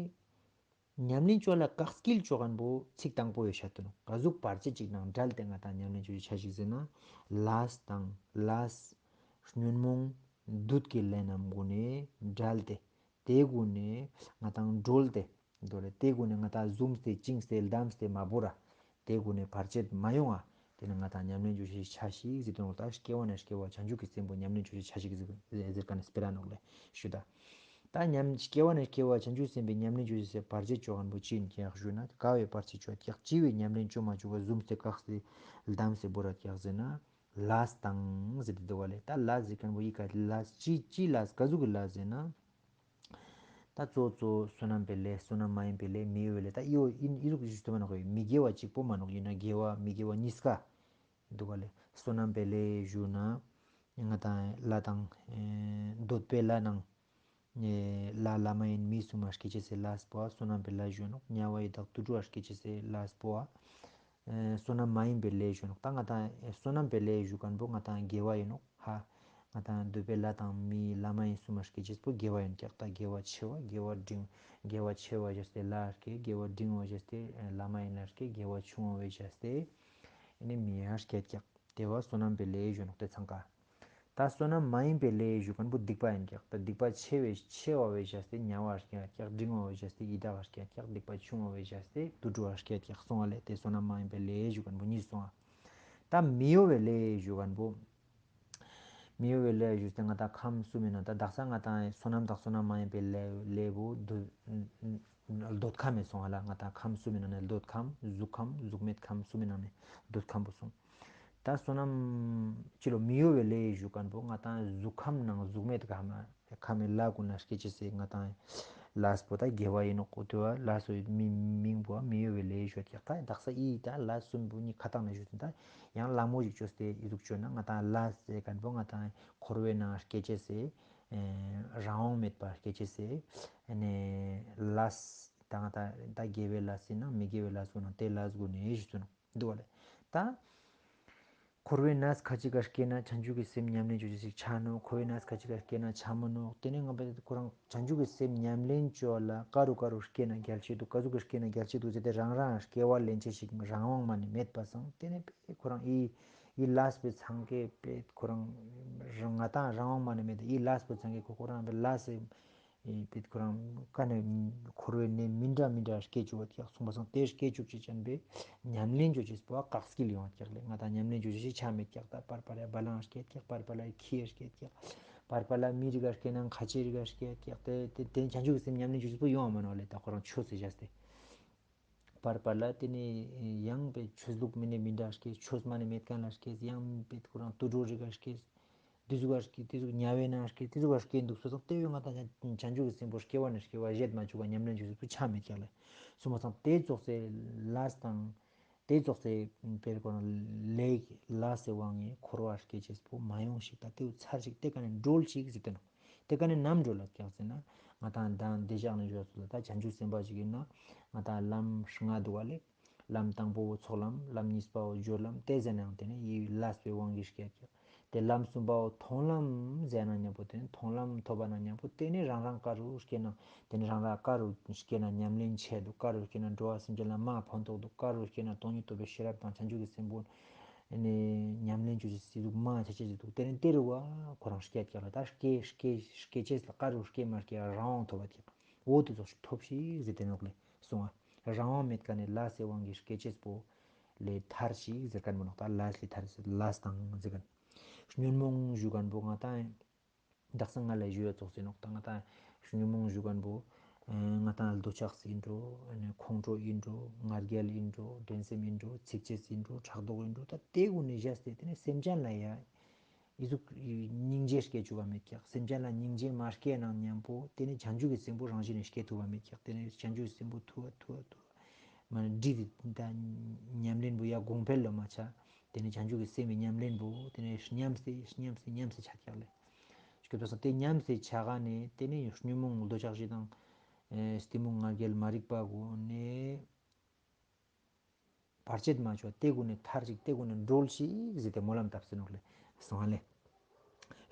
ཉམས་ལེན་ཅོ་ལ་བཀག་སྐྱིལ་ཅོ་མཁན་པོ་ཚིག་དང་པོ་ཡོད་ཤ་དུ་ནོག། ཀ་ཟུག་བར་ཆད་ཅིག་ནང་འབྲེལ་ཏེ་ང་དང་ཉམས་ལེན་ཅོ་ཅེས་ཆ་ཞིག་ཟེར་ན། ལས་དང་ལས། ཉོན་མོངས་བདུད་ཀྱི་ལས་རྣམས་གུན་ནི་འབྲེལ་ཏེ། དེ་གུན་ནི་ང་དང་གྲོལ་ཏེ། དོ་རེ་དེ་གུན་ནི་ང་དང་བཟུམས་ཏེ་བཅིངས་ཏེ་བསྡམས་ཏེ་མ་བོར་ར། དེ་གུན་ནི་བར་ཆད་མ་ཡོང་ང་། དེ་ནི་ང་དང་ཉམས་ལེན་ཅོ་ཅེས་ཆ་ཞིག་ཟེར་དུ་ནོག། ད་སྐྱེ་བ་ནས་སྐྱེ་བ་བྱང་ཆུབ་ཀྱི་སེམས་པོ་ཉམས་ལེན་ཅོ་ཅེས་ཆ་ཞིག་ཟེར་ཟེར་མཁན་ནི་སྤེ་ར་ནོག་ལེ། ཞུ་ད། ད་ཉམས་སྐྱེ་བ་ནས་སྐྱེ་བ་བྱང་ཆུབ་སེམས་དཔའི་ཉམས་ལེན་ཅོ་ཅེས་སི་བར་ཆད་ཅོ་མཁན་པོ་ཅི་ཡིན་ཀྱག་ཞུ་ན་ག་བའི་བར་ཆད་ཅོ་ཀྱག་ཅི་བའི་ཉམས་ལེན་ཅོ་མ་ཅུག་ག་བཟུམས་ཏེ་བཀག་སྟེ་བསྡམས་ཏེ་བོར་ར་ཀྱག་ཟེར་ན། ལས་དང་ཟེར་ཏེ་འདུག་ག་ལེ། ད་ལས་ཟེར་མཁན་པོ་ཡི་ག་ལས་ཅི་ཅི་ལས་ཀ་ཟུག་གི་ལས་ཟེར་ན། ད་གཙོ་གཙོ་བོ་བསོད་ནམས་པའི་ལས་བསོད་ནམས་མ་ཡིན་པའི་ལས་མི་གཡོ་བའི་ལས་ད་ཡོ་ཡིན་ཨི་རུག་ཞུ་ཐུབ་མ་ནོག་གི་མི་དགེ་བ་གཅིག་པོ་མ་ནོག་ཡིན་ན་དགེ་བ་མི་དགེ་བ་གཉིས་ཀ་འདུག་ག་ལེ། བསོད་ནམས་པའི་ལས་ཞུ་ན་ང་དང་ལྷ་དང་ཨེ་འདོད་པའི་ལྷ་ནང་ཨེ་ལྷ་ལྷ་མ་ཡིན་མི་གསུམ་མ་སྐྱེ་ཅེས་སི་ལས་པོ་བསོད་ནམས་པའི་ལས་ཞུ་ནོག། དམྱལ་བ་ཡི་དྭགས་དུད་འགྲོ་བ་སྐྱེ་ཅེས་སི་ལས་པོ་ཨ་བསོད་ནམས་མ་ཡིན་པའི་ལས་ཞུ་ནོག། ད་ང་དང་བསོད་ནམས་པའི་ལས་ཞུ་མཁན་པོ་ང་དང་དགེ་བ་ཡིན་ནོག། ཧ། ང་དང་འདོད་པའི་ལྷ་དང་མི་ལྷ་མ་ཡིན་གསུམ་མ་སྐྱེ་ཅེས་པོ་དགེ་བ་ཡིན་ཀྱག། ད་དགེ་བ་ཆེ་བ་དགེ་བ་འབྲིང་དགེ་བ་ཆེ་བ་བྱས་ཏེ་ལྷ་སྐྱེ། དགེ་བ་འབྲིང་བ་བྱས་ཏེ་ལྷ་མ་ཡིན་ལྷ་སྐྱེ། དགེ་བ་ཆུང་བ་བྱས་ཏེ་ཨ་ནི་མི་ཡ་སྐྱེ་ཀྱག། དེ་བ་བསོད་ནམས་པའི་ལས་ཞུ་ནོག་དེ་ཚང་ཀ། ད་བསོད་ནམས་མ་ཡིན་པའི་ལས་ཞུ་མཁན་པོ་སྡིག་པ་ཡིན་ཀྱག། ད་སྡིག་པ་ཆེ་བའི་ཆེ་བ་བས་བྱས་ཏེ་དམྱལ་བ་སྐྱེ་ཀྱག། འབྲིང་བ་བས་བྱས་ཏེ་ཡི་དྭགས་སྐྱེ་ཀྱག། སྡིག་པ་ཆུང་བ་བས་བྱས་ཏེ་དུད་འགྲོ་སྐྱེ་ཀྱག་སོང་བ་ལས་དེ་བསོད་ནམས་མ་ཡིན་པའི་ལས་ཞུ་མཁན་པོ་གཉིས་སོང་བ། ད་མི་གཡོ་བའི་ལས་ཞུ་མཁན་པོ། མི་གཡོ་བའི་ལས་ཞུ་སྟེ་ང་དང་ཁམས་གསུམ་མི་ནང་ད་དག་ས་ང་དང་བསོད་ནམས་དང་བསོད་ནམས་མ་ཡིན་པའི་ལས་ལས་པོ་འདོད་འདོད་ཁམས་མི་སོང་བ་ལ་ང་དང་ཁམས་གསུམ་མི་ནང་ནས་འདོད་ཁམས་གཟུགས་ཁམས་གཟུགས་མེད་ཁམས་གསུམ་མི་ནང་ནས་འདོད་ཁམས་པོ་སོང་། ད་བསོད་ནམས་ཅི་ལོ་མི་གཡོ་བའི་ལས་ཞུ་མཁན་པོ་ང་དང་གཟུགས་ཁམས་ནང་གཟུགས་མེད་ཁམས་ཁམས་མི་ལ་ཀུན་ལ་སྐྱེ་ཅེས་སི་ང་དང་ལས་པོ་ད་དགེ་བ་ཡིན་ནོག། འོ་དེ་བ་ལས་སོ་མི་མིང་པོ་མི་གཡོ་བའི་ལས་ཞུ་ཀྱག། ད་དག་ས་ཨི་ད་ལས་གསུམ་པོ་གཉིས་ཁ་ཐག་ནས་ཞུ་ཟིན་ད་ཡང་ལ་མོ་ཞིག་བཅོས་ཏེ་ཨི་ཟུག་བཅོས་ན་ང་དང་ལས་ཟེར་མཁན་པོ་ང་དང་འཁོར་བའི་ནང་སྐྱེ་ཅེས་སི་རང་དབང་མེད་པ་སྐྱེ་ཅེས་སི་ཨ་ནི་ལས་ད་ང་དང་ད་དགེ་བའི་ལས་ཡིན་ན་མི་དགེ་བའི་ལས་ཀུན་ན་དེ་ལས་ཀུན་ནས་ཞུ་ཚུལ་ནོག། འདུག་བ་ལེ། ད་འཁོར་བའི་གནས་ཁ་ཅིག་ག་སྐྱེས་ན་བྱང་ཆུབ་ཀྱི་སེམས་ཉམས་ལེན་ཅོ་ཅེས་ཤིག་ཆ་ནོག། འཁོར་བའི་གནས་ཁ་ཅིག་ག་སྐྱེས་ན་ཆ་མི་ནོག། དེ་ནས་ང་པ་ཁོ་རང་བྱང་ཆུབ་ཀྱི་སེམས་ཉམས་ལེན་ཅོ་ལ་ཀ་རུ་ཀ་རུ་སྐྱེས་ན་གལ་ཆེ་འདུག། ཀ་ཟུག་གི་སྐྱེས་ན་གལ་ཆེ་འདུག་ཟེར་ཏེ་རང་རང་སྐྱེ་བ་ལེན་ཅེས་ཤིག་རང་དབང་མ་ནེ་མེད་པ་སང་། དེ་ནས་པེ་ཁོ་རང་ཨི་ཨི་ལས་པའི་ཚང་ཀའི་པེ་ཁོ་རང་ང་དང་རང་དབང་མ་ནེ་མེད། ཨི་ལས་པའི་ཚང་ཀའི་ཁོ་ཁོ་རང་པེ་ལས་སི་ཨེ་པེ་ཁོ་རང་ཀ་ནེ་འཁོར་བའི་གནས་མི་འདྲ་མི་འདྲ་སྐྱེ་བཅུག་པ་ཀྱག། སོང་པ་སང་དེ་སྐྱེ་བཅུག་ཅེས་ཅན་པེ་ཉམས་ལེན་ཅོ་ཅེས་པོ་ཀག་སྐིལ་ཡོང་ཀྱག་ལེ། ང་དང་ཉམས་ལེན་ཅོ་ཅེས་ཤིག་ཆ་མེད་ཀྱག། ད་པར་པར་ཡ་བ་ལང་སྐྱེ་ཀྱག། པར་པར་ལ་ཁྱི་སྐྱེ་ཀྱག། པར་པར་ལ་མི་རིགས་སྐྱེ་ན་ཁ་ཆེ་རིགས་སྐྱེ་ཀྱག། དེ་དེ་དེ་བྱང་ཆུབ་ཀྱི་སེམས་ཉམས་ལེན་ཅོ་ཅེས་པོ་ཡོང་བ་མ་ནོག་ལེ། ད་ཁོ་རང་ཆོས་སི་བཞག་སྟེ། པར་པར་ལ་དེ་ནས་ཡང་པེ་ཆོས་ལུགས་མི་ནེ་མི་འདྲ་སྐྱེས། ཆོས་མ་ནེ་མེད་མཁན་ལ་སྐྱེས། ཡང་པེ་ཁོ་རང་དུད་འགྲོ་རིགས་ལ་སྐྱེས། དེ་ཟུག་ག་སྐྱེས། དེ་ཟུག་དམྱལ་བའི་ནང་སྐྱེས། དེ་ཟུག་ག་སྐྱེས་འདུག་སོང་པ་སང་དེ་བས་ང་དང་བྱང་ཆུབ་ཀྱི་སེམས་པོ་སྐྱེ་བ་ནས་སྐྱེ་བ་བཞེད་མ་བཅུག་པ་ཉམས་ལེན་ཅོ་ཅེས་པོ་ཆ་མེད་ཀྱག་ལེ། སོང་པ་སང་དེ་ཙོགས་སེ་ལས་དང་དེ་ཙོགས་སེ་པེ་ཁོ་རང་ལས་ལས་སི་དབང་ངི་འཁོར་བ་སྐྱེ་ཅེས་པོ་མ་ཡོང་ཞིག། ད་དེ་བོ་ཚར་ཞིག། དེ་ཀ་ནེ་གྲོལ་ཞིག་ཟེར་ཏེ་ནོག། དེ་ཀ་ནེ་ནམ་གྲོལ་ལ་ཀྱག་ཟེར་ན། ང་དང་མདང་དེ་ཞག་ནེ་ཞུ་ཚུལ་ལ་ད་བྱང་ཆུབ་སེམས་དཔའ་ཞིག་ཡིན་ན་ང་དང་ལམ་ལྔ་འདུག་པ་ལེ། ལམ་དང་པོ་བོ་ཚོགས་ལམ། ལམ་གཉིས་པ་བོ་སྦྱོར་ལམ། དེ་ཟེར་ནའང་དེ་ནི་ཡི་ལས་པའི་དབང་གིས་སྐྱེ་ཀྱག། དེ་ལམ་གསུམ་པ་བོ་མཐོང་ལམ་ཟེར་ན་མཉམ་པོ་དེ་ནི་མཐོང་ལམ་ཐོབ་པ་ན་མཉམ་པོ་དེ་ནི་རང་རང་ཀ་རུ་སྐྱེས་ན་དེ་ནི་རང་རང་ཀ་རུ་སྐྱེས་ན་ཉམས་ལེན་ཆེ་འདུག། ཀ་རུ་སྐྱེས་ན་འགྲོ་བ་སེམས་ཅན་ལ་མ་ཕན་ཐོགས་འདུག། ཀ་རུ་སྐྱེས་ན་སྟོང་ཉིད་རྟོགས་པའི་ཤེས་རབ་དང་བྱང་ཆུབ་ཀྱི་སེམས་པོ་ནི་ཉམས་ལེན་ཅོ་ཅེས་སི་ཟུག་མ་ཆ་ཆེ་ཟིག་འདུག། དེ་ནི་དེ་རུ་བ་ཁོ་རང་སྐྱེ་ཀྱག་ལ། ད་སྐྱེ་སྐྱེ་སྐྱེ་ཅེས་ལ་ཀ་རུ་སྐྱེ་མ་སྐྱེ་རང་དབང་ཐོབ་པ་ཀྱག། འོ་དེ་ཙོགས་ཤིག་ཐོབ་ཤིག་ཟེར་ཏེ་ནོག་ལེ། སོང་ང་རང་དབང་མེད་མཁན་ནི་ལས་སི་དབང་གིས་སྐྱེ་ཅེས་པོ་ལས་ཐར་ཞིག་ཟེར་མཁན་མོ་ནོག། ད་ལས་ལས་ཐར་ལས་དང་ཟེར་མཁན། ཉོན་མོངས་ཞུ་མཁན་པོ་ང་དང་དག་ས་ང་ལ་ཞུ་ཡ་ཙོགས་ཟེར་ནོག། ད་ང་དང་ཉོན་མོངས་ཞུ་མཁན་པོ་ང་དང་འདོད་ཆགས་ཡིན་འགྲོ། ཁོང་ཁྲོ་ཡིན་འགྲོ། ང་རྒྱལ་ཡིན་འགྲོ། འགྲན་སེམས་ཡིན་འགྲོ། ཚིག་རྗེས་ཡིན་འགྲོ། ཕྲག་དོག་ཡིན་འགྲོ། ད་དེ་ཀུན་ནི་བཞག་སྟེ་དེ་ནི་སེམས་ཅན་ལ་ཡ་ཨི་ཟུག་སྙིང་རྗེ་སྐྱེ་བཅུག་པ་མེད་ཀྱག། སེམས་ཅན་ལ་སྙིང་རྗེ་མ་སྐྱེས་ན་མཉམ་པོ་དེ་ནི་བྱང་ཆུབ་ཀྱི་སེམས་པོ་རང་བཞིན་ནས་སྐྱེ་ཐུབ་པ་མེད་ཀྱག། དེ་ནི་བྱང་ཆུབ་ཀྱི་སེམས་པོ་ཐུ་བ་ཐུ་བ་ཐུ་བ་མ་འདྲི་དེ་ད་ཉམས་ལེན་པོ་ཡ་གོང་འཕེལ་ལ་མ་ཆ། དེ་ནི་བྱང་ཆུབ་ཀྱི་སེམས་པའི་ཉམས་ལེན་པོ་དེ་ནི་ཉམས་སེ་ཉམས་སེ་ཉམས་སེ་ཆ་ཀྱག་ལེ། སྐྱོད་པ་སང་དེ་ཉམས་སེ་ཆ་ག་ནས་དེ་ནི་ཉོན་མོངས་འདོད་ཆགས་ཞེ་སྡང་གཏི་མུག་ང་རྒྱལ་མ་རིག་པ་ཀུན་ནི་བར་ཆད་མ་བཅོ་དེ་ཀུན་ནི་ཐར་ཞིག། དེ་ཀུན་ནི་གྲོལ་ཞིག་ཟེར་ཏེ་སྨོན་ལམ་བཏབ་སེ་ནོག་ལེ། སོང་ང་ལེ།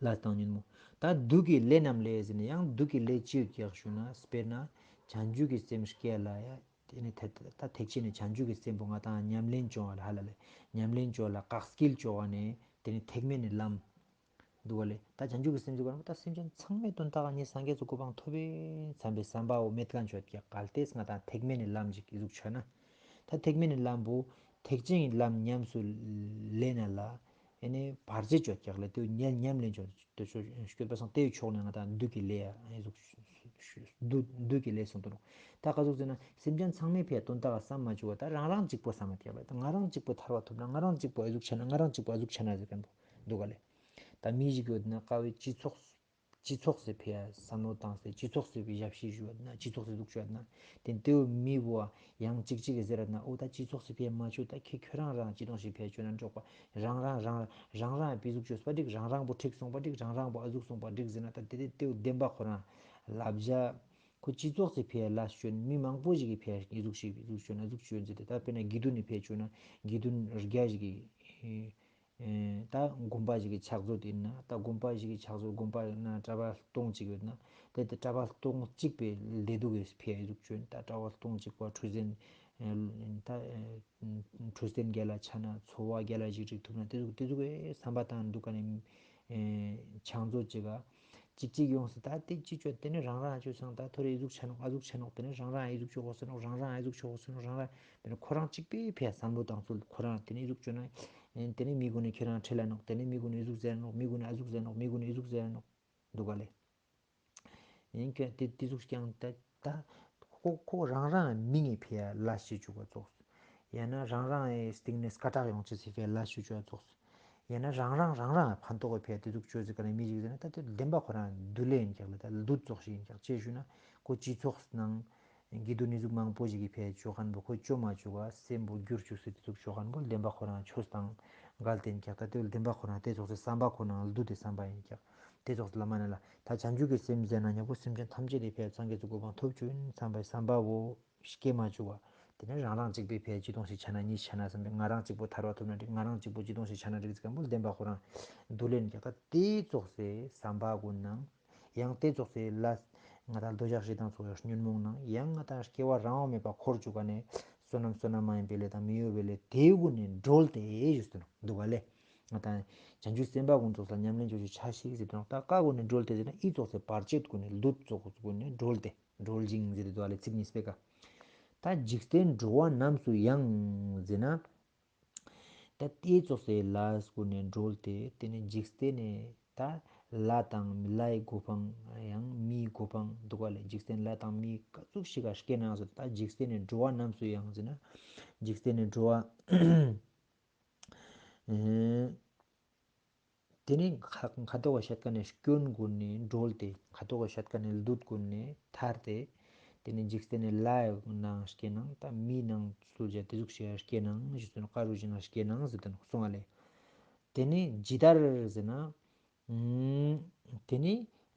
ལས་དང་ཉོན་མོངས། ད་བདུད་ཀྱི་ལས་རྣམས་ལས་ཟེར་ན་ཡང་བདུད་ཀྱི་ལས་ཅི་ཡོད་ཀྱག་ཞུ་ན། དཔེར་ན་བྱང་ཆུབ་ཀྱི་སེམས་སྐྱེ་ལ་ཡ། དེ་ནི་ཐེག་ད་ཐེག་ཆེན་ནི་བྱང་ཆུབ་ཀྱི་སེམས་པོ་ང་དང་ཉམས་ལེན་བཅོ་བ་ལ་ཧ་ལ་ལེ། ཉམས་ལེན་བཅོ་ལ་ཀག་སྐིལ་བཅོ་བ་ནི་དེ་ནི་ཐེག་དམན་ནི་ལམ། འདུག་པ་ལེ། ད་བྱང་ཆུབ་ཀྱི་སེམས་ཟེར་གོ་ནོ་ད་སེམས་ཅན་ཚང་མའི་དོན་དག་ངས་སངས་རྒྱས་སི་གོ་འཕང་ཐོབ་པའི་བསམ་པའི་བསམ་པ་བོ་མེད་མཁན་ཆོད་ཀྱག། གལ་ཏེ་ང་དང་ཐེག་དམན་ནི་ལམ་ཞིག་ཨི་ཟུག་ཆོད་ན། ད་ཐེག་དམན་ནི་ལམ་བོ་ཐེག་ཆེན་གྱི་ལམ་ཉམས་སུ་ལེན་ན་ལ་ཨེ་ནི་བར་ཆད་ཆོད་ཀྱག་ལེ། དེ་ཉམས་ཉམས་ལེན་ཆོད་དེ་ཆོད་སྐྱོད་པ་སང་དེའི་ཕྱོགས་ནས་ང་དང་བདུད་ཀྱི་ལས་ཨི་ཟུག་བདུད་བདུད་ཀྱི་ལས་གསུངས་ཏེ་ནོག། ད་ག་ཟུག་ཟེར་ན་སེམས་ཅན་ཚང་མའི་ཕི་ཡ་དོན་དག་བསམ་མ་བཅུག་པ་ད་རང་རང་གཅིག་པོ་བསམ་མ་ཐེག་ལེ། ད་ང་རང་གཅིག་པོ་ཐར་པ་ཐོབ་ན་ང་རང་གཅིག་པོ་ཨི་ཟུག་ཆ་ན་ང་རང་གཅིག་པོ་ཨི་ཟུག་ཆ་ན་ཟེར་མཁན་པོ་འདུག་ག་ལེ། ད་མི་ཞིག་ཡོད་ན་ཀ་བོའི་སྤྱི་ཚོགས་སྤྱི་ཚོགས་སི་ཕི་ཡ་བསམ་བློ་བཏང་སྟེ་སྤྱི་ཚོགས་སི་ཕི་ཡ་ཞབས་ཕྱི་ཞུ་བ་ན་སྤྱི་ཚོགས་སི་ཟུག་ཞུ་བ་ན་དེ་དེའུ་མི་བོ་ཡང་གཅིག་གཅིག་གི་ཟེར་ན་འོ་ད་སྤྱི་ཚོགས་སི་ཕི་ཡ་མ་ཆུ་ད་ཁྱེད་ཁྱོད་རང་རང་སྤྱི་ཚོགས་སི་ཕི་ཡ་ཆུ་ན་འགྲོགས་པ་རང་རང་རང་རང་རང་ཕི་ཟུག་ཆུ་སྤ་འགྲིག་རང་རང་བོ་འགྲིག་སོང་པ་འགྲིག་རང་རང་བོ་ཨ་ཟུག་སོང་པ་འགྲིག་ཟེར་ན་ད་དེ་དེ་དེའུ་བདེན་པ་ཁོ་རང་ལབ་བྱ་ཁོ་སྤྱི་ཚོགས་སི་ཕི་ཡ་ལ་ཆུ་མི་མང་པོ་ཞིག་གི་ཕི་ཡ་ཨི་ཟུག་ཞིག་ཨི་ཟུག་ཆུ་ན་ཨ་ཟུག་ཆུ་ཟེར་ཏེ་ད་དཔེར་ན་དགེ་འདུན་ནི་ཕི་ཡ་ཆུ་ན་དགེ་འདུན་བརྒྱ་ཞིག་གི་ཨེ་ད་དགོན་པ་ཞིག་གི་ཕྱག་མཛོད་ཡིན་ན་ད་དགོན་པ་ཞིག་གི་ཕྱག་མཛོད་དགོན་པ་ཡིན་ན་གྲྭ་པ་སྟོང་གཅིག་ཡོད་ན་དེ་དེ་གྲྭ་པ་སྟོང་གཅིག་པའི་བདེ་སྡུག་གི་ཕི་ཡ་ཨི་ཟུག་ཆུ་ན་ད་གྲྭ་པ་སྟོང་གཅིག་པ་ཁྲུས་གཟན་ད་ཁྲུས་གཟན་རྒྱལ་ལ་ཆ་ན་འཚོ་བ་རྒྱལ་ལ་ཞིག་རིག་ཐུབ་ན་དེ་ཟུག་དེ་ཟུག་གི་བསམ་པ་དང་འདུག་ག་ནས་ཕྱག་མཛོད་ཅིག་ག་གཅིག་གཅིག་ཡོངས་སུ་ད་དེ་ཅི་ཆོད་དེ་ནི་རང་རང་ཆོས་སང་ད་ཐོ་རེ་ཨི་ཟུག་ཆ་ནོག་ཨ་ཟུག་ཆ་ནོག་དེ་ནི་རང་རང་ཨི་ཟུག་ཆོག་གོ་ཟེར་ནོག་རང་རང་ཨི་ཟུག་ཆོག་གོ་ཟེར་ནོག་རང་རང་དེ་ནི་ཁོ་རང་གཅིག་པའི་ཕི་ཡ་བསམ་བློ་བཏང་ཚུལ་ཁོ་རང་དེ་ནི་ཨི་ཟུག་ཆོད་ན་དེ་ནི་མི་ཀུན་ནི་ཁྱོད་རང་ཁྲེལ་ལ་ནོག་དེ་ནི་མི་ཀུན་ནི་ཨི་ཟུག་ཟེར་ནོག་མི་ཀུན་ནི་ཨ་ཟུག་ཟེར་ནོག་མི་ཀུན་ནི་ཨི་ཟུག་ཟེར་ནོག་འདུག་ག་ལེ། ཡིན་ཀྱང་དེ་དེ་ཟུག་ཀྱང་ད་ད་ཁོ་ཁོ་རང་རང་མིང་ངི་ཕི་ཡ་ལ་ཤི་ཆུག་པ་ཙོགས། ཡང་ན་རང་རང་ངི་སྟེང་ནས་སྐད་གྲགས་ཡོང་ཅེས་སི་ཕི་ཡ་ལ་ཤི་ཆུག་པ་ཙོགས། ཡང་ན་རང་རང་རང་རང་ཕན་ཐོགས་པའི་ཕི་ཡ་དེ་ཟུག་ཆོས་ཟེར་ག་ནས་མི་ཞིག་ཟེར་ན་ད་དེ་བདེན་པ་ཁོ་རང་བདུད་ལས་ཡིན་ཀྱག་ལ་ད་བདུད་ཙོགས་ཤིག་ཡིན་ཀྱག་ཅེས་ཞུ་ན་ཁོ་སྤྱི་ཚོགས་ནང་དགེ་འདུན་ནི་ཟུག་མང་པོ་ཞིག་གི་ཕི་ཡ་ཆོ་མཁན་པོ་ཁོ་ཆོ་མ་ཆུག་ག་སེམས་པོ་འགྱུར་ཆུག་སེ་དེ་ཟུག་ཆོ་མཁན་པོ་བདེན་པ་ཁོ་རང་ཆོས་དང་འགལ་ཏེ་ཡིན་ཀྱག་ད་དེ་བདེན་པ་ཁོ་རང་དེ་ཙོགས་སེ་བསམ་པ་ཁོ་ནང་བདུད་དེ་བསམ་པ་ཡིན་ཀྱག་དེ་ཙོགས་སེ་བླ་མ་ནི་ལ་ད་བྱང་ཆུབ་ཀྱི་སེམས་ཟེར་ན་ཉག་པོ་སེམས་ཅན་ཐམས་ཅད་དེ་ཕི་ཡ་སངས་རྒྱས་སི་གོ་འཕང་ཐོབ་ཆུག་ཡིན་བསམ་པའི་བསམ་པ་བོ་སྐྱེ་མ་ཆུག་ག་དེ་ནས་རང་རང་གཅིག་པོའི་ཕིའ་ཅི་དོང་ཞིག་ཆ་ན་གཉིས་ཆ་ན་བསམ་པའི་ང་རང་གཅིག་པོ་ཐར་བ་ཐོབ་ན་འགྲིག་ང་རང་གཅིག་པོ་ཅི་དོང་ཞིག་ཆ་ན་འགྲིག་ཟེར་མཁན་པོ་བདེན་པ་ཁོ་རང་འདུ་ལེན་རྒྱག་ད་དེ་ཙོགས་སེ་བསམ་པ་ཀུན་ནང་ཡང་དེ་ཙོགས་སེ་ལ་ང་དང་འདོད་ཆགས་ཞེ་སྡང་ཙོགས་ཡང་ཉོན་མོངས་ནང་ཡང་ང་དང་སྐྱེ་བ་རང་དབང་མེད་པ་འཁོར་བཅུག་ག་ནས་བསོད་ནམས་བསོད་ནམས་མ་ཡིན་པའི་ལས་དང་མི་གཡོ་བའི་ལས་དེའི་ཀུན་ནས་གྲོལ་ཏེ་ཞུས་ཏེ་ནོག་འདུག་ག་ལེ། ང་དང་བྱང་ཆུབ་སེམས་དཔའ་ཀུན་ཙོགས་ལ་ཉམས་ལེན་ཅོ་ཅེས་ཆ་ཞིག་ཟེར་ཏེ་ནོག་ད་ཀ་ཀུན་ནས་གྲོལ་ཏེ་ཟེར་ན་ཨི་ཙོགས་སེ་བར་ཆད་ཀུན་ནས་བདུད་ཙོགས་ཀུན་ནས་གྲོལ་ཏེ་གྲོལ་ཞིང་ཟེར་ཏེ་འདུག་ག་ལེ་ཚིག་གཉིས་པའི་ཀ་ད་འཇིག་རྟེན་འགྲོ་བ་རྣམས་སུ་ཡང་ཟེར་ན། ད་དེ་ཙོགས་སེ་ལས་ཀུན་ནས་གྲོལ་ཏེ་དེ་ནས་འཇིག་རྟེན་ནས་ད་ལྷ་དང་ལྷའི་གོ་འཕང་ཡང་མིའི་གོ་འཕང་འདུག་ག་ལེ། འཇིག་རྟེན་ལྷ་དང་མིའི་ཀ་ཟུག་ཞིག་ག་སྐྱེ་ནའང་ཟེར་ད་འཇིག་རྟེན་ནས་འགྲོ་བ་རྣམས་སུ་ཡང་ཟེར་ན་འཇིག་རྟེན་ནས་འགྲོ་བ་ཨེ། དེ་ནས་ཁ་ཁ་དོག་གི་ཤད་ཀ་ནས་སྐྱོན་ཀུན་ནས་གྲོལ་ཏེ་ཁ་དོག་གི་ཤད་ཀ་ནས་བདུད་ཀུན་ནས་ཐར་ཏེ། དེ་ནས་འཇིག་རྟེན་ནས་ལྷའི་ནང་སྐྱེ་ནའང་ད་མིའི་ནང་སུ་ཇ་དེ་ཟུག་ཞིག་སྐྱེ་ནའང་ཞུས་ཏེ་ནོག་ཀ་རུ་ཞིག་ནང་སྐྱེ་ནའང་ཟེར་ཏེ་ནོག་གསུངས་པ་ལེ། དེ་ནས་ཇི་ལྟར་ཟེར་ན། ཨུམ། དེ་ནས་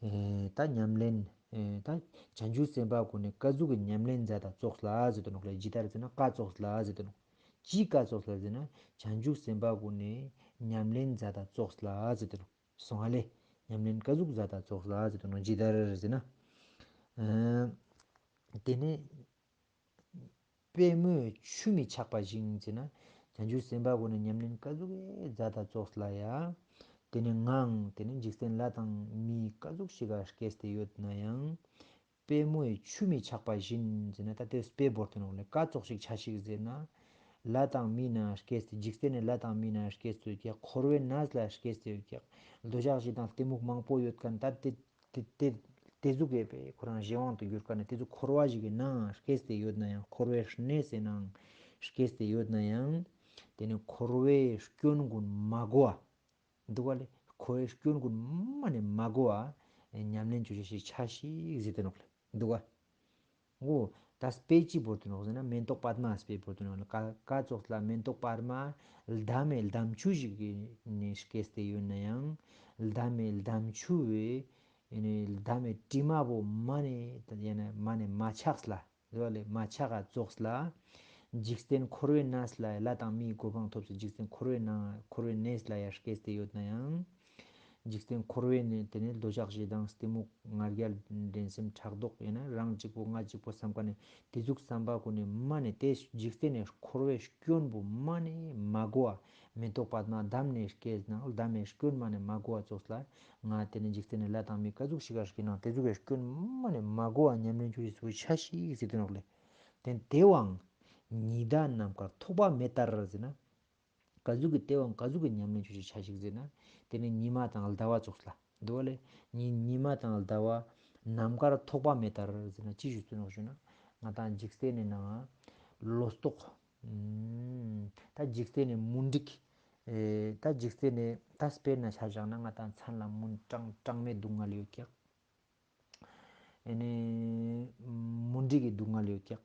ཨེ་ད་ཉམས་ལེན་ཨེ་ད་བྱང་ཆུབ་སེམས་དཔའ་ཀུན་ནས་ཀ་ཟུག་གི་ཉམས་ལེན་མཛད་ད་ཙོགས་ལ་ཟེར་ཏེ་ནོག་ལེ། ཇི་ལྟར་ཟེར་ན་ཀ་ཙོགས་ལ་ཟེར་ཏེ་ནོག་ཅི་ཀ་ཙོགས་ལ་ཟེར་ན་བྱང་ཆུབ་སེམས་དཔའ་ཀུན་ནས་ཉམས་ལེན་མཛད་ད་ཙོགས་ལ་ཟེར་ཏེ་ནོག་སོང་ང་ལེ། ཉམས་ལེན་ཀ་ཟུག་མཛད་ད་ཙོགས་ལ་ཟེར་ཏེ་ནོག་ཇི་ལྟར་ཟེར་ན། ཨ་དེ་ནས་པད་མོའི་ཆུ་མི་ཆག་པ་བཞིན་ཟེར་ན། བྱང་ཆུབ་སེམས་དཔའ་ཀུན་ནས་ཉམས་ལེན་ཀ་ཟུག་མཛད་ད་ཙོགས་ལ་ཡ། དེ་ནས་ངའང་དེ་ནས་འཇིག་རྟེན་ལྷ་དང་མི་ཀ་ཟུག་ཞིག་ག་སྐྱེས་ཏེ་ཡོད་ན་ཡང་། པད་མོའི་ཆུ་མི་ཆག་པ་བཞིན་ཟེར་ན་ད་དེ་དཔེ་བོར་ཏེ་ནོག་ལེ། ཀ་ཙོགས་ཤིག་ཆ་ཞིག་ཟེར་ན། ལྷ་དང་མི་ན་སྐྱེས་ཏེ་འཇིག་རྟེན་ནས་ལྷ་དང་མི་ན་སྐྱེས་ཏེ་ཡོད་ཀྱག་འཁོར་བའི་གནས་ལ་སྐྱེས་ཏེ་ཡོད་ཀྱག་འདོད་ཆགས་ཞེ་སྡང་གཏི་མུག་མང་པོ་ཡོད་མཁན་ད་དེ་དེ་དེ་དེ་ཟུག་ཡོད་པའི་ཁོ་རང་གཞན་དབང་དུ་གྱུར་མཁན་ནི་དེ་ཟུག་འཁོར་བ་ཞིག་གི་ནང་སྐྱེས་ཏེ་ཡོད་ན་ཡང་འཁོར་བའི་གནས་སི་ནང་སྐྱེས་ཏེ་ཡོད་ན་ཡང་དེ་ནི་འཁོར་བའི་སྐྱོན་ཀུན་མ་གོ་བ། འདུག་ག་ལེ། འཁོར་བའི་སྐྱོན་ཀུན་མ་ནེ་མ་གོ་བ། ཉམས་ལེན་ཅོ་ཅེས་ཤིག་ཆ་ཞིག་ཟེར་ཏེ་ནོག་ལེ། འདུག་ག་འོ། ད་དཔེ་ཅིག་བོར་ཏེ་ནོག་ཟེར་ན་མེ་ཏོག་པདྨ་དཔེ་བོར་ཏེ་ནོག་ལེ། ཀ་ཀ་ཙོགས་ལ་མེ་ཏོག་པདྨ་ལྡམ་མེ་ལྡམ་ཆུ་ཞིག་གི་ནེ་སྐྱེས་ཏེ་ཡོད་ན་ཡང་ལྡམ་མེ་ལྡམ་ཆུ་བོའི་ལྡམ་མེ་དྲི་མ་བོ་མ་ནེ་ཡང་ན་མ་ནེ་མ་ཆགས་ལ། འདུག་ག་ལེ། མ་ཆགས་ཀ་ཙོགས་ལ། འཇིག་རྟེན་འཁོར་བའི་གནས་ལ་ལྷ་དང་མིའི་གོ་འཕང་ཐོབ་སྟེ་འཇིག་རྟེན་འཁོར་བའི་ནང་འཁོར་བའི་གནས་ལ་ཡང་སྐྱེས་ཏེ་ཡོད་ན་ཡང་། འཇིག་རྟེན་འཁོར་བའི་གནས་དེ་ནི་འདོད་ཆགས་ཞེ་སྡང་གཏི་མུག་ང་རྒྱལ་འགྲན་སེམས་ཕྲག་དོག་ཡང་ན་རང་གཅིག་པོ་ང་གཅིག་པོ་བསམ་མཁན་ནི་དེ་ཟུག་བསམ་པ་ཀུན་ནི་མ་ནེ་དེ་འཇིག་རྟེན་ནི་འཁོར་བའི་སྐྱོན་པོ་མ་ནེ་མ་གོ་བ། མེ་ཏོག་པདྨ་ལྡམ་མེ་སྐྱེས་ནང་ལྡམ་མེ་སྐྱོན་མ་ནེ་མ་གོ་བ་ཙོགས་ལ། ང་དེ་ནི་འཇིག་རྟེན་ནི་ལྷ་དང་མི་ཀ་ཟུག་ཞིག་ག་སྐྱེས་ནང་དེ་ཟུག་གི་སྐྱོན་མ་ནེ་མ་གོ་བ་ཉམས་ལེན་ཅོ་ཅེས་སུ་ཆ་ཞིག་ཟེར་ཏེ་ནོག་ལེ། དེ་དེ་བའང་ཉི་ཟླ་ནམ་མཁར་ཐོགས་པ་མེད་ལྟར་ཟེར་ན། ཀ་ཟུག་གི་དེ་བའང་ཀ་ཟུག་གི་ཉམས་ལེན་ཅོ་ཅེས་ཆ་ཞིག་ཟེར་ན། དེ་ནི་ཉི་མ་དང་ཟླ་བ་ཙོགས་ལ། འདུག་ག་ལེ། ཉི་ཉི་མ་དང་ཟླ་བ་ནམ་མཁར་ཐོགས་པ་མེད་ལྟར་ཟེར་ན་ཅི་ཞུ་ཚུལ་ནོག་ཞུ་ན། ང་དང་འཇིག་རྟེན་ནི་ནང་ལོ་ཏོག་ཨུམ། ད་འཇིག་རྟེན་ནི་མུན་དིག་ཨེ། ད་འཇིག་རྟེན་ནི་ད་དཔེར་ན་ཆ་བཞག་ན་ང་དང་མཚན་ལ་མུན་གྲང་གྲང་མོའི་སྡུག་བསྔལ་ཡོད་ཀྱག་ཨེ་ནི་མུན་དིག་གི་སྡུག་བསྔལ་ཡོད་ཀྱག་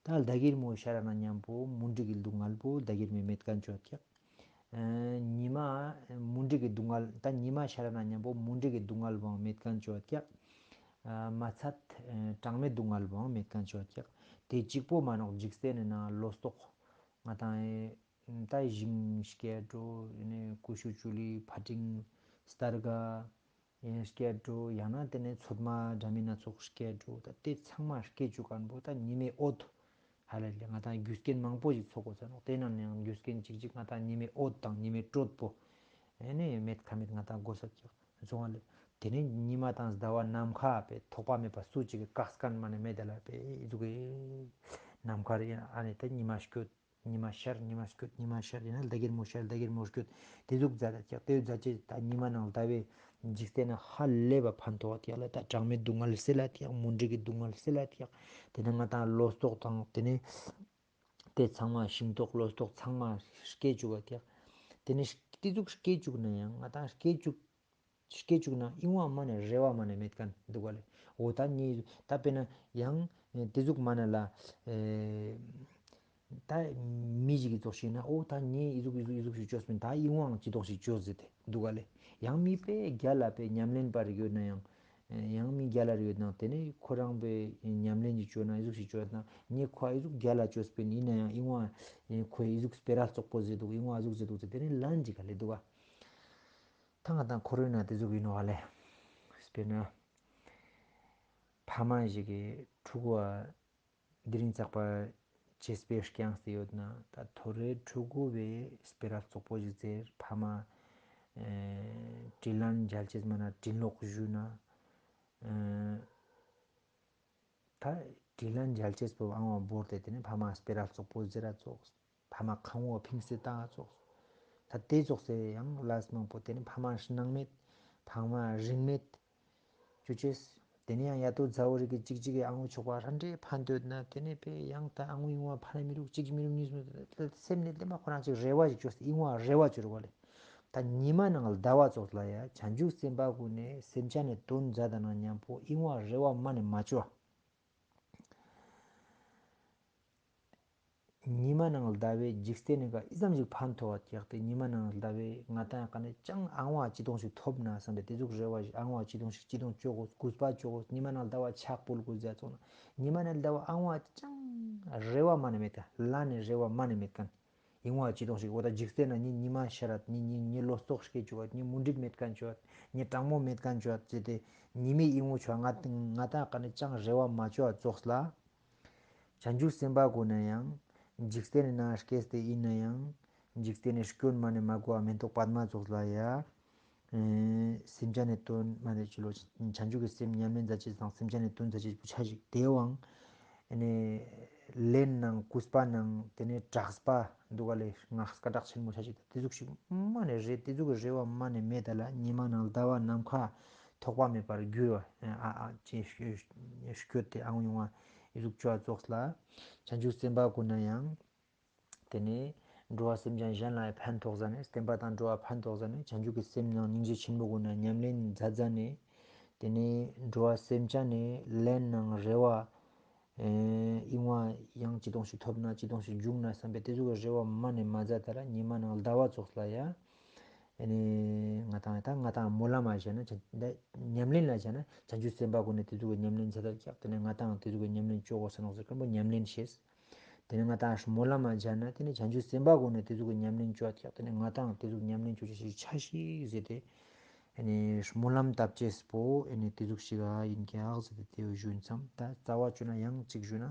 ད་ཟླ་གིར་མོ་ཤར་ན་མཉམ་པོ་མུན་དིག་གི་སྡུག་བསྔལ་པོ་ཟླ་གིར་མོ་མེད་མཁན་ཅོ་ཀྱག་ཨེ་ཉི་མ་མུན་དིག་གི་སྡུག་བསྔལ་ད་ཉི་མ་ཤར་ན་མཉམ་པོ་མུན་དིག་གི་སྡུག་བསྔལ་པོའང་མེད་མཁན་ཅོ་ཀྱག་ཨ་མ་ཚད་ཨེ་གྲང་མོའི་སྡུག་བསྔལ་པོའང་མེད་མཁན་ཅོ་ཀྱག་དེ་གཅིག་པོ་མ་ནོག་འཇིག་རྟེན་ནི་ནང་ལོ་ཏོག་ང་དང་ཨེ་ད་ཞིང་སྐྱེ་འགྲོ་ཨེ་ནི་ཀུ་ཤུ་ཅུ་ལི་ཕ་ཏིང་སྟར་ག་ཡང་སྐྱེ་འགྲོ་ཡང་ན་དེ་ནས་ཚོད་མ་འདྲ་མིན་སྣ་ཚོགས་སྐྱེ་འགྲོ་ད་དེ་ཚང་མ་སྐྱེ་བཅུག་མཁན་པོ་ད་ཉི་མའི་འོད་ཧ་ལ་ལས་ང་དང་རྒྱུ་རྐྱེན་མང་པོ་ཞིག་ཚོགས་དགོས་ས་ནོག་དེ་ནང་ནས་ཡང་རྒྱུ་རྐྱེན་གཅིག་གཅིག་ང་དང་ཉི་མའི་འོད་དང་ཉི་མའི་དྲོད་པོ་ཨེ་ནས་མེད་ཁ་མེད་ང་དང་དགོས་ས་ཀྱག་བྱུང་བ་ལས་དེ་ནས་ཉི་མ་དང་ཟླ་བ་ནམ་མཁའ་པའི་ཐོགས་པ་མེད་པ་སུ་གཅིག་གི་བཀག་མཁན་མ་ནས་མེད་ད་ལ་པའི་ཨི་ཟུག་གི་ནམ་མཁར་ཨེ་ནས་ད་ཉི་མ་སྐྱོད། ཉི་མ་ཤར་ཉི་མ་སྐྱོད་ཉི་མ་ཤར་ཡིན་ན་ཟླ་གིར་མོ་ཤར་ཟླ་གིར་མོ་སྐྱོད་དེ་ཟུག་མཛད་ཀྱག་དེ་མཛད་ཅེས་ད་ཉི་མ་ནང་ཟླ་བའི་འཇིག་རྟེན་ན་ཧ་ལས་པ་ཕན་ཐོགས་ཀྱག་ལ་ད་གྲང་མོའི་སྡུག་བསྔལ་སེལ་ལ་ཀྱག་མུན་དིག་གི་སྡུག་བསྔལ་སེལ་ལ་ཀྱག་དེ་ནས་ང་དང་ལོ་ཏོག་དང་དེ་ནས་དེ་ཚང་མ་ཤིང་ཏོག་ལོ་ཏོག་ཚང་མ་སྐྱེ་བཅུག་ཀྱག་དེ་ནས་དེ་ཟུག་སྐྱེ་བཅུག་ན་ཡང་ང་དང་སྐྱེ་བཅུག་སྐྱེ་བཅུག་ན་ཨིན་བ་མ་ནས་རེ་བ་མ་ནས་མེད་མཁན་འདུག་ག་ལེ། འོ་ད་ངས་ད་དཔེར་ན་ཡང་དེ་ཟུག་མ་ནས་ལ་ཨེ་ད་མི་ཞིག་གི་ཙོགས་ཤིག་ན་འོ་ད་ངས་ཨི་ཟུག་ཨི་ཟུག་ཨི་ཟུག་ཞིག་བཅོས་པིན་ད་ཨིན་བའང་ཅི་ཏོག་ཞིག་བཅོས་ཟེར་ཏེ་འདུག་ག་ལེ། ཡང་མི་དཔེ་རྒྱ་ལ་དཔེ་ཉམས་ལེན་པ་རིག་ཡོད་ན་ཡང་ ཡང་མི་རྒྱལ་ལ་རེ་ཡོད་ན་དེ་ནི་ཁོ་རང་པའི་ཉམས་ལེན་ཅིག་བཅོས་ན་ཨི་ཟུག་ཞིག་བཅོས་ན་ངས་ཁོ་ཨི་ཟུག་རྒྱལ་ལ་བཅོས་པིན་ཡིན་ན་ཡང་ཨི་ཝང་ཁོས་ཨི་ཟུག་སྤེ་ར་བཙོག་པོ་ཟེར་འདུག་ཨི་ཝང་ཨི་ཟུག་ཟེར་འདུག་ཟེར་དེ་ནི་ལན་ཅིག་ག་ལེ་འདུག་ག་ད་ང་དང་འཁོར་བའི་ནང་དེ་ཟུག་ཡིན་ནོག་ལེ། དཔེར་ན་ཕ་མ་ཞིག་གི་ཕྲུ་གུ་དེ་རིང་ཚག་པ་ཅེས་པའི་རྐྱང་སྟེ་ཡོད་ན་ད་ཐོ་རེ་ཕྲུ་གུ་བའི་སྤེ་ར་བཙོག་པོ་ཞིག་ཟེར་ཕ་མ་དྲིན་ལན་འཇལ་ཅེས་མ་ན་དྲིན་ལོག་ཞུ་ན། ད་དྲིན་ལན་འཇལ་ཅེས་པོ་ཨང་བ་བོར་ཏེ་དེ་ནི་ཕ་མ་སྤེ་ར་བཙོག་པོ་ཟེར་ར་བཙོག་ཕ་མ་ཁང་བོ་ཕིང་སེ་བཏང་བཙོག་ད་དེ་བཙོག་སེ་ཡང་ལས་མང་པོ་དེ་ནི་ཕ་མ་སྣང་མེད་ཕ་མ་རིན་མེད་ཅོ་ཅེས། དེ་ནི་ཡང་ཡ་ཏོ་ཛ་འོ་རིག་གི་ཅིག་ཅིག་གི་ཨང་བོ་ཆོག་པ་ཧྲན་ཏེ་ཕན་འདོད་ན་དེ་ནི་པེ་ཡང་ད་ཨང་བོ་ཨིན་བ་ཕན་མི་རུག་ཅིག་མི་རུག་ཉིས་མི་རུག་སེམས་ནི་དེ་མ་ཁོ་རང་ཅིག་རེ་བ་ཞིག་ཅོས་ཏེ་ཨིན་བ་རེ་བ་ཅོ་རུག་བ་ལེ། ད་ཉི་མ་ནང་ལྡ་བ་ཙོགས་ལ་ཡ་བྱང་ཆུབ་སེམས་དཔའ་ཀུན་ནི་སེམས་ཅན་ནི་དོན་མཛད་ད་ན་མཉམ་པོ་ཨིན་བ་རེ་བ་མ་ནེ་མ་ཅོ། ཉི་མ་ནང་ལྡ་བའི་འཇིག་རྟེན་ནི་ཀ་ཨི་ཙམ་ཞིག་ཕན་ཐོགས་བ་ཀྱག་སྟེ་ཉི་མ་ནང་ལྡ་བའི་ང་ཏང་ཀ་ནེ་ཅང་ཨང་བ་ཅི་དོང་ཞིག་ཐོབ་ན་བསམ་པའི་དེ་ཟུག་རེ་བ་ཞིག་ཨང་བ་ཅི་དོང་ཞིག་ཅི་དོང་ཅོ་གོས་གུས་པ་ཅོ་གོས་ཉི་མ་ནང་ལྡ་བ་ཕྱག་ཕུལ་གོས་ཟེར་ཙོགས་ན་ཉི་མ་ནང་ལྡ་བ་ཨང་བ་ཅང་རེ་བ་མ་ནེ་མེད་ཀ་ལ་ནེ་རེ་བ་མ་ནེ་མེད་ཀ་ཨིན་བ་ཅི་དོང་ཞིག་འོ་ད་འཇིག་རྟེན་ན་ཉི་ཉི་མ་ཤར་རད་ཉི་ཉི་ཉི་ལོ་ཙོགས་སྐྱེ་ཅུག་ཉི་མུན་དིག་མེད་ཁན་ཅོ་ཉི་གྲང་མོ་མེད་ཁན་ཅོ་ཟེར་ཏེ་ཉི་མའི་ཨིན་བ་ཆོ་ང་ང་ཏང་ཀ་ནེ་ཅང་རེ་བ་མ་ཅོ་ཙོགས་ལ། བྱང་ཆུབ་སེམས་དཔའ་ཀུན་ན་ཡང་འཇིག་རྟེན་ནི་ནང་སྐྱེས་ཏེ་ཨིན་ན་ཡང་འཇིག་རྟེན་ནི་སྐྱོན་མ་ནེ་མ་གོ་བ་མེན་ཏོག་པདྨ་ཙོགས་ལ་ཡ། ཨེ་སེམས་ཅན་ནི་དོན་མ་ནེ་ཅི་ལོ་བྱང་ཆུབ་ཀྱི་སེམས་ཉམས་ལེན་མཛད་ཅེས་དང་སེམས་ཅན་ནི་དོན་མཛད་ཅེས་པོ་ཆ་ཞིག་དེ་བའང་ཨེ་ནེ་ལན་ནང་གུས་པ་ནང་དེ་ནེ་དྲག་པ་འདུག་ག་ལེ་ང་སྐད་གྲགས་ཆེན་མོ་ཆ་ཞིག་དེ་ཟུག་ཞིག་མ་ནེ་རེ་དེ་ཟུག་གི་རེ་བ་མ་ནེ་མེད་ད་ལ་ཉི་མ་ནང་ལྡ་བ་ནམ་མཁའ་ཐོགས་པ་མེད་པར་འགྱུར་བ་ཨ་ཨ་ཅེས་སྐྱོད་དེ་ཨང་ཡོང་བ་ཨི་ཟུག་ཅོ་ཙོགས་ལ་བྱང་ཆུབ་སེམས་དཔའ་ཀུན་ན་ཡང་། དེ་ནེ་འགྲོ་བ་སེམས་ཅན་གཞན་ལ་ཕན་ཐོགས་ཟ་ནེ་བསྟན་པ་དང་འགྲོ་བ་ཕན་ཐོགས་ཟ་ནེ་བྱང་ཆུབ་ཀྱི་སེམས་ནང་སྙིང་རྗེ་ཆེན་པོ་ཀུན་ན་ཉམས་ལེན་མཛད་ཟ་ནེ། དེ་ནེ་འགྲོ་བ་སེམས་ཅན་ནི་ལན་ནང་རེ་བ་ཨིན་བ་ཡང་ཅི་དོང་ཞིག་ཐོབ་ན་ཅི་དོང་ཞིག་འབྱུང་ན་བསམ་པའི་དེ་ཟུག་གི་རེ་བ་མ་ནེ་མ་མཛད་ད་ལ་ཉི་མ་ནང་ལྡ་བ་ཙོགས་ལ་ཡ། ཨེ་ནེ་ང་ཏང་ད་ང་ཏང་སྨོན་ལམ་མ་བྱས་ན་ཉམས་ལེན་ལ་བྱས་ན་བྱང་ཆུབ་སེམས་དཔའ་ཀུན་ནི་དེ་ཟུག་གི་ཉམས་ལེན་མཛད་ད་ཀྱག་དེ་ནེ་ང་ཏང་དེ་ཟུག་གི་ཉམས་ལེན་ཅོ་གོས་ནོག་ཟེར་ཁན་པོ་ཉམས་ལེན་ཤེས། དེ་ནེ་ང་ཏང་སྨོན་ལམ་མ་བྱས་ན་དེ་ནེ་བྱང་ཆུབ་སེམས་དཔའ་ཀུན་ནི་དེ་ཟུག་གི་ཉམས་ལེན་ཅོ་ཀྱག་དེ་ནེ་ང་ཏང་དེ་ཟུག་ཉམས་ལེན་ཅོ་ཅེས་ཤིག་ཆ་ཞིག་ཟེར་ཏེ། ཨེ་ནེ་སྨོན་ལམ་བཏབ་ཅེས་པོ་ཨེ་ནེ་དེ་ཟུག་ཞིག་ཨ་ཡིན་ཀྱག་ཟེར་ཏེ་དེ་བོ་ཞུ་ཡིན་སམ། ད་རྩ་བ་ཅོ་ན་ཡང་ཅིག་ཞུ་ན་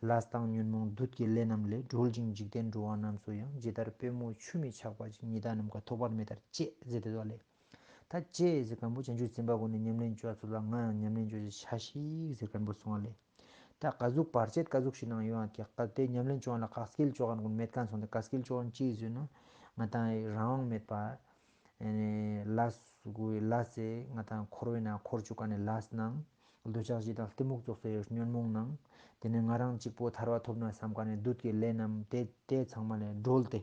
ལས་དང་ཉོན་མོངས་བདུད་ཀྱི་ལས་རྣམས་ལས། གྲོལ་ཞིང་འཇིག་རྟེན་འགྲོ་བ་རྣམས་སུ་ཡང་། ཇི་ལྟར་པུས་མོ་ཆུ་མི་ཆག་པ་བཞིན། ཉི་ཟླ་ནམ་མཁའ་ཐོགས་པ་མེད་ལྟར་གཅེས་ཟེར་ཏེ་དོ་ལེ། ད་གཅེས་ཟེར་ཁན་པོ་བྱང་ཆུབ་སེམས་དཔའ་ཀུན་ནི་ཉམས་ལེན་ཅོ་ཚུལ་ལ་ང་ཡང་ཉམས་ལེན་ཅོ་ཅེས་ཆ་ཞིག་ཟེར་ཁན་པོ་སོང་བ་ལེ། ད་ཀ་ཟུག་བར་ཆད་ཀ་ཟུག་ཞིག་ནང་ཡོང་བ་ཀྱག་ད་དེ་ཉམས་ལེན་ཅོ་བ་ལ་ཀ་སྐྱིལ་ཅོ་ཁན་ཀུན་མེད་ཁན་སོང་སྟེ་ཀ་སྐྱིལ་ཅོ་ཁན་ཅི་ཟེར་ན་ང་ཏང་རང་དབང་མེད་པ་ཨེ་ནེ་ལས་དགུའི་ལས་སེ་ང་ཏང་འཁོར་བའི་ནང་འཁོར་ཅུག་ག་ནེ་ལས་ནང་འདོད་ཆགས་ཞེ་སྡང་གཏི་མུག་ཙོགས་སེ་ཉོན་མོངས་ནང་དེ་ནེ་ང་རང་གཅིག་པོ་ཐར་བ་ཐོབ་ན་བསམ་ག་ནེ་བདུད་ཀྱི་ལས་རྣམས་དེ་དེ་ཚང་མ་ལས་གྲོལ་ཏེ།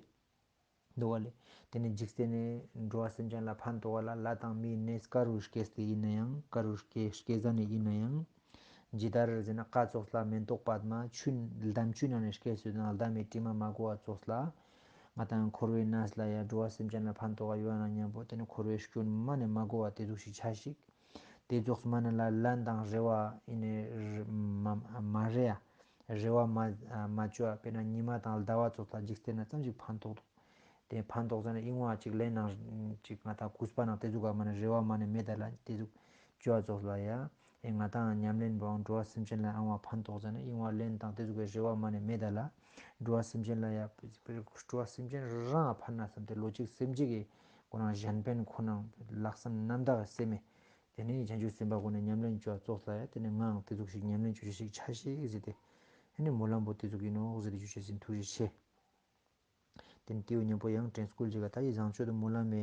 འདུག་བ་ལེ། དེ་ནེ་འཇིག་རྟེན་ནི་འགྲོ་བ་སེམས་ཅན་ལ་ཕན་ཐོགས་པ་ལ་ལྷ་དང་མིའི་གནས་ག་རུ་སྐྱེས་ཏེ་ཡིན་ན་ཡང་ག་རུ་སྐྱེ་སྐྱེ་ཟ་ནེ་ཡིན་ན་ཡང་། ཇི་ལྟར་ཟེར་ན་ཀ་ཙོགས་ལ་མེན་ཏོག་པདྨ་ཆུ་འདམ་ཆུའི་ནང་ནེ་སྐྱེས་སོང་ན་ལྡམ་མེ་དྲི་མ་མ་གོ་བ་ཙོགས་ལ། ང་ཏང་འཁོར་བའི་གནས་ལ་ཡ་འགྲོ་བ་སེམས་ཅན་ལ་ཕན་ཐོགས་པ་ཡོད་ན་མཉམ་པོ་དེ་ནེ་འཁོར་བའི་སྐྱོན་མ་ནེ་མ་གོ་བ་དེ་ཟུག་ཞིག་ཆ་ཞིག་དེ་ཙོགས་མ་ནེ་ལ་ལན་དང་རེ་བ་ཡིན་ནེ་མ་མ་རེ་ཡ། རེ་བ་མ་མ་བཅོ་བ་དཔེར་ན་ཉི་མ་དང་ཟླ་བ་ཙོགས་ལ་འཇིག་རྟེན་ན་ཙམ་ཞིག་ཕན་ཐོགས་འདུག་དེ་ཕན་ཐོགས་ཟ་ནེ་ཨིན་བ་ཅིག་ལན་ནང་ཅིག་ང་ཏང་གུས་པ་ནང་དེ་ཟུག་ག་མ་ནེ་རེ་བ་མ་ནེ་མེད་ད་ལ་དེ་ཟུག་བཅོ་བ་ཙོགས་ལ་ཡ། ཨེ་ང་ཏང་ཉམས་ལེན་པོའང་འགྲོ་བ་སེམས་ཅན་ལ་ཨང་བ་ཕན་ཐོགས་ཟ་ནེ་ཨིན་བ་ལན་དང་དེ་ཟུག་གི་རེ་བ་མ་ནེ་མེད་ད་ལ། འགྲོ་བ་སེམས་ཅན་ལ་ཡ་འགྲོ་བ་སེམས་ཅན་རང་ཕན་ན་བསམ་སྟེ་ལོ་གཅིག་སེམས་ཅན་གྱི་ཁོ་རང་གཞན་ཕན་ཁོ་ན་ལྷག་བསམ་རྣམ་དག་གི་སེམས་མེད། དེ་ནེ་བྱང་ཆུབ་སེམས་དཔའ་ཀུན་ནི་ཉམས་ལེན་བཅོ་བ་ཙོགས་ལ་ཡ་དེ་ནེ་ངའང་དེ་ཟུག་ཞིག་ཉམས་ལེན་བཅོ་ཅེས་ཤིག་ཆ་ཞིག་ཟེར་ཏེ། ཨེ་ནེ་སྨོན་ལམ་པོ་དེ་ཟུག་ཡིན་ནོག་ཟེར་ཏེ་ཞུ་ཅེས་ཡིན། ཐུགས་རྗེ་ཆེ། དེ་ནེ་དེའུ་མཉམ་པོ་ཡང་དྲན་སྐུལ་ཅིག་ག་ད་ཡི་བཟང་སྤྱོད་དུ་སྨོན་ལམ་མེ་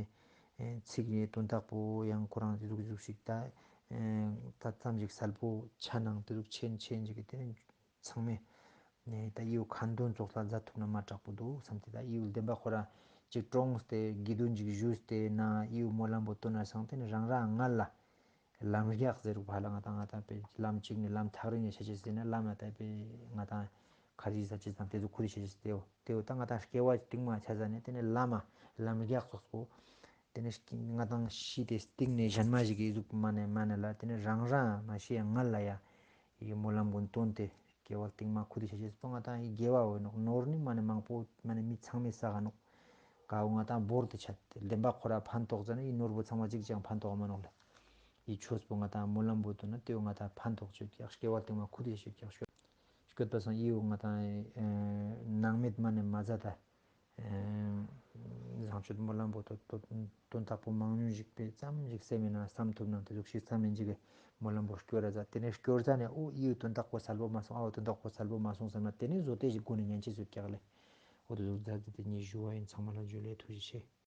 ཚིག་ནི་དོན་དག་པོ་ཡང་ཁོ་རང་དེ་ཟུག་ཟུག་ཞིག་ད་ད་ཙམ་ཞིག་གསལ་པོ་ཆ་ནང་དེ་ཟུག་ཆེན་ཆེན་ཅིག་གི་དེ་ནེ་ཚང་མས་ནེ་ད་ཡིའུ་ཁ་འདོན་ཙོགས་ལ་མཛད་ཐུབ་ན་མ་དྲག་པོ་འདུག་བསམ་སྟེ་ད་ཡིའུ་བདེན་པ་ཁོ་རང་ཅིག་ཀྲོངས་ཏེ་དགེ་འདུན་ཅིག་ཞུས་ཏེ་ན་ཡིའུ་སྨོན་ལམ་པོ་བཏོན་ན་སང་དེ་ནེ་རང་རང་ངལ་ལ་ལམ་རྒྱགས་ཟེར་རུག་ཕ་ལ་ང་ཏང་ང་ཏང་པེ་ལམ་གཅིག་ནེ་ལམ་ཐག་རིང་ནེ་ཆ་ཅེས་ཟེར་ན་ལམ་ཡ་ད་པེ་ང་ཏང་ཁར་ཇི་ས་ཅེས་དང་དེ་ཚོ་ཁུ་རི་ཆ་ཅེས་དེའོ་དེའོ་ད་ང་ཏང་སྐྱེ་བ་སྟིང་མ་ཆ་ཟ་ནེ་དེ་ནེ་ལམ་ལམ་རྒྱགས་ཙོགས་པོ། ཏེ་ནེ་ང་ཏང་ཤི་སྟེ་སྟིང་ནེ་ཞན་མ་ཞིག་གི་ཨི་ཟུག་མ་ནེ་མ་ནེ་ལ་ཏེ་ནེ་རང་རང་མ་ཤི་ཡ་ང་ལ་ཡ་ཨི་སྨོན་ལམ་གུན་བཏོན་ཏེ་སྐྱེ་བ་སྟིང་མ་ཁུ་ཏེ་ཆ་ཅེས་པོ་ང་ཏང་ཨི་དགེ་བ་འོ་ནོག། ནོར་ནི་མ་ནེ་མང་པོ་མ་ནེ་མི་ཚང་མའི་ས་ག་ནོག། ཀ་བོ་ང་ཏང་བོར་ཏེ་ཆ་ཏེ་ལེན་པ་ཁོ་ར་ཕན་ཐོགས་ཙ་ན་ཨི་ནོར་བུ་ཚང་མ་ཅིག་ཅང་ཕན་ཐོགས་མ་ནོག་ལེ། ཨི་ཆོས་པོ་ང་ཏང་སྨོན་ལམ་བོ་བཏོན་ན་ཏེ་བོ་ང་ཏང་ཕན་ཐོགས་ཅོད་ཀྱག། སྐྱེ་བ་སྟིང་མ་ཁུ་ཏེ་ཆ་ཅོད་ཀྱག། སྐྱོད་པ་སང་ཨི་བོ་ང་ཏང་ཨེ་སྣང་མེད་མ་ནེ་མ་ཛད་ད། ཨེ་བཟང་སྤྱོད་སྨོན་ལམ་བོ་དོ་དོ་དོན་དག་པོ་མང་ཉུང་ཞིག་པེ་ཙམ་ཞིག་སེམས་མེད་ན་བསམ་ཐུབ་ན་ཏེ་ཟུག་ཤིག་བསམ་མེད་ཅིག་གི་སྨོན་ལམ་བོ་སྐྱོར་ར་ཛད། ཏེ་ནེ་སྐྱོར་ཙ་ནེ་འོ་ཨི་བོ་དོན་དག་པོ་སལ་པོ་མ་སོང་། ཨ་བོ་དོན་དག་པོ་སལ་པོ་མ་སོང་བསམ་ན་ཏེ་ནེ་ཟོ་ཏེ་ཞིག་གོ་ནེ་ཉན་ཅེས་ཡོད་ཀྱག་ལེ། འོ་ཏེ་ཟུག་ཛད་དེ་ཏེ་ཉིས་ཞུ་བ་ཨིན། ཚང་མ་ལ་ཇུ་ལེ། ཐུགས་རྗེ་ཆེ།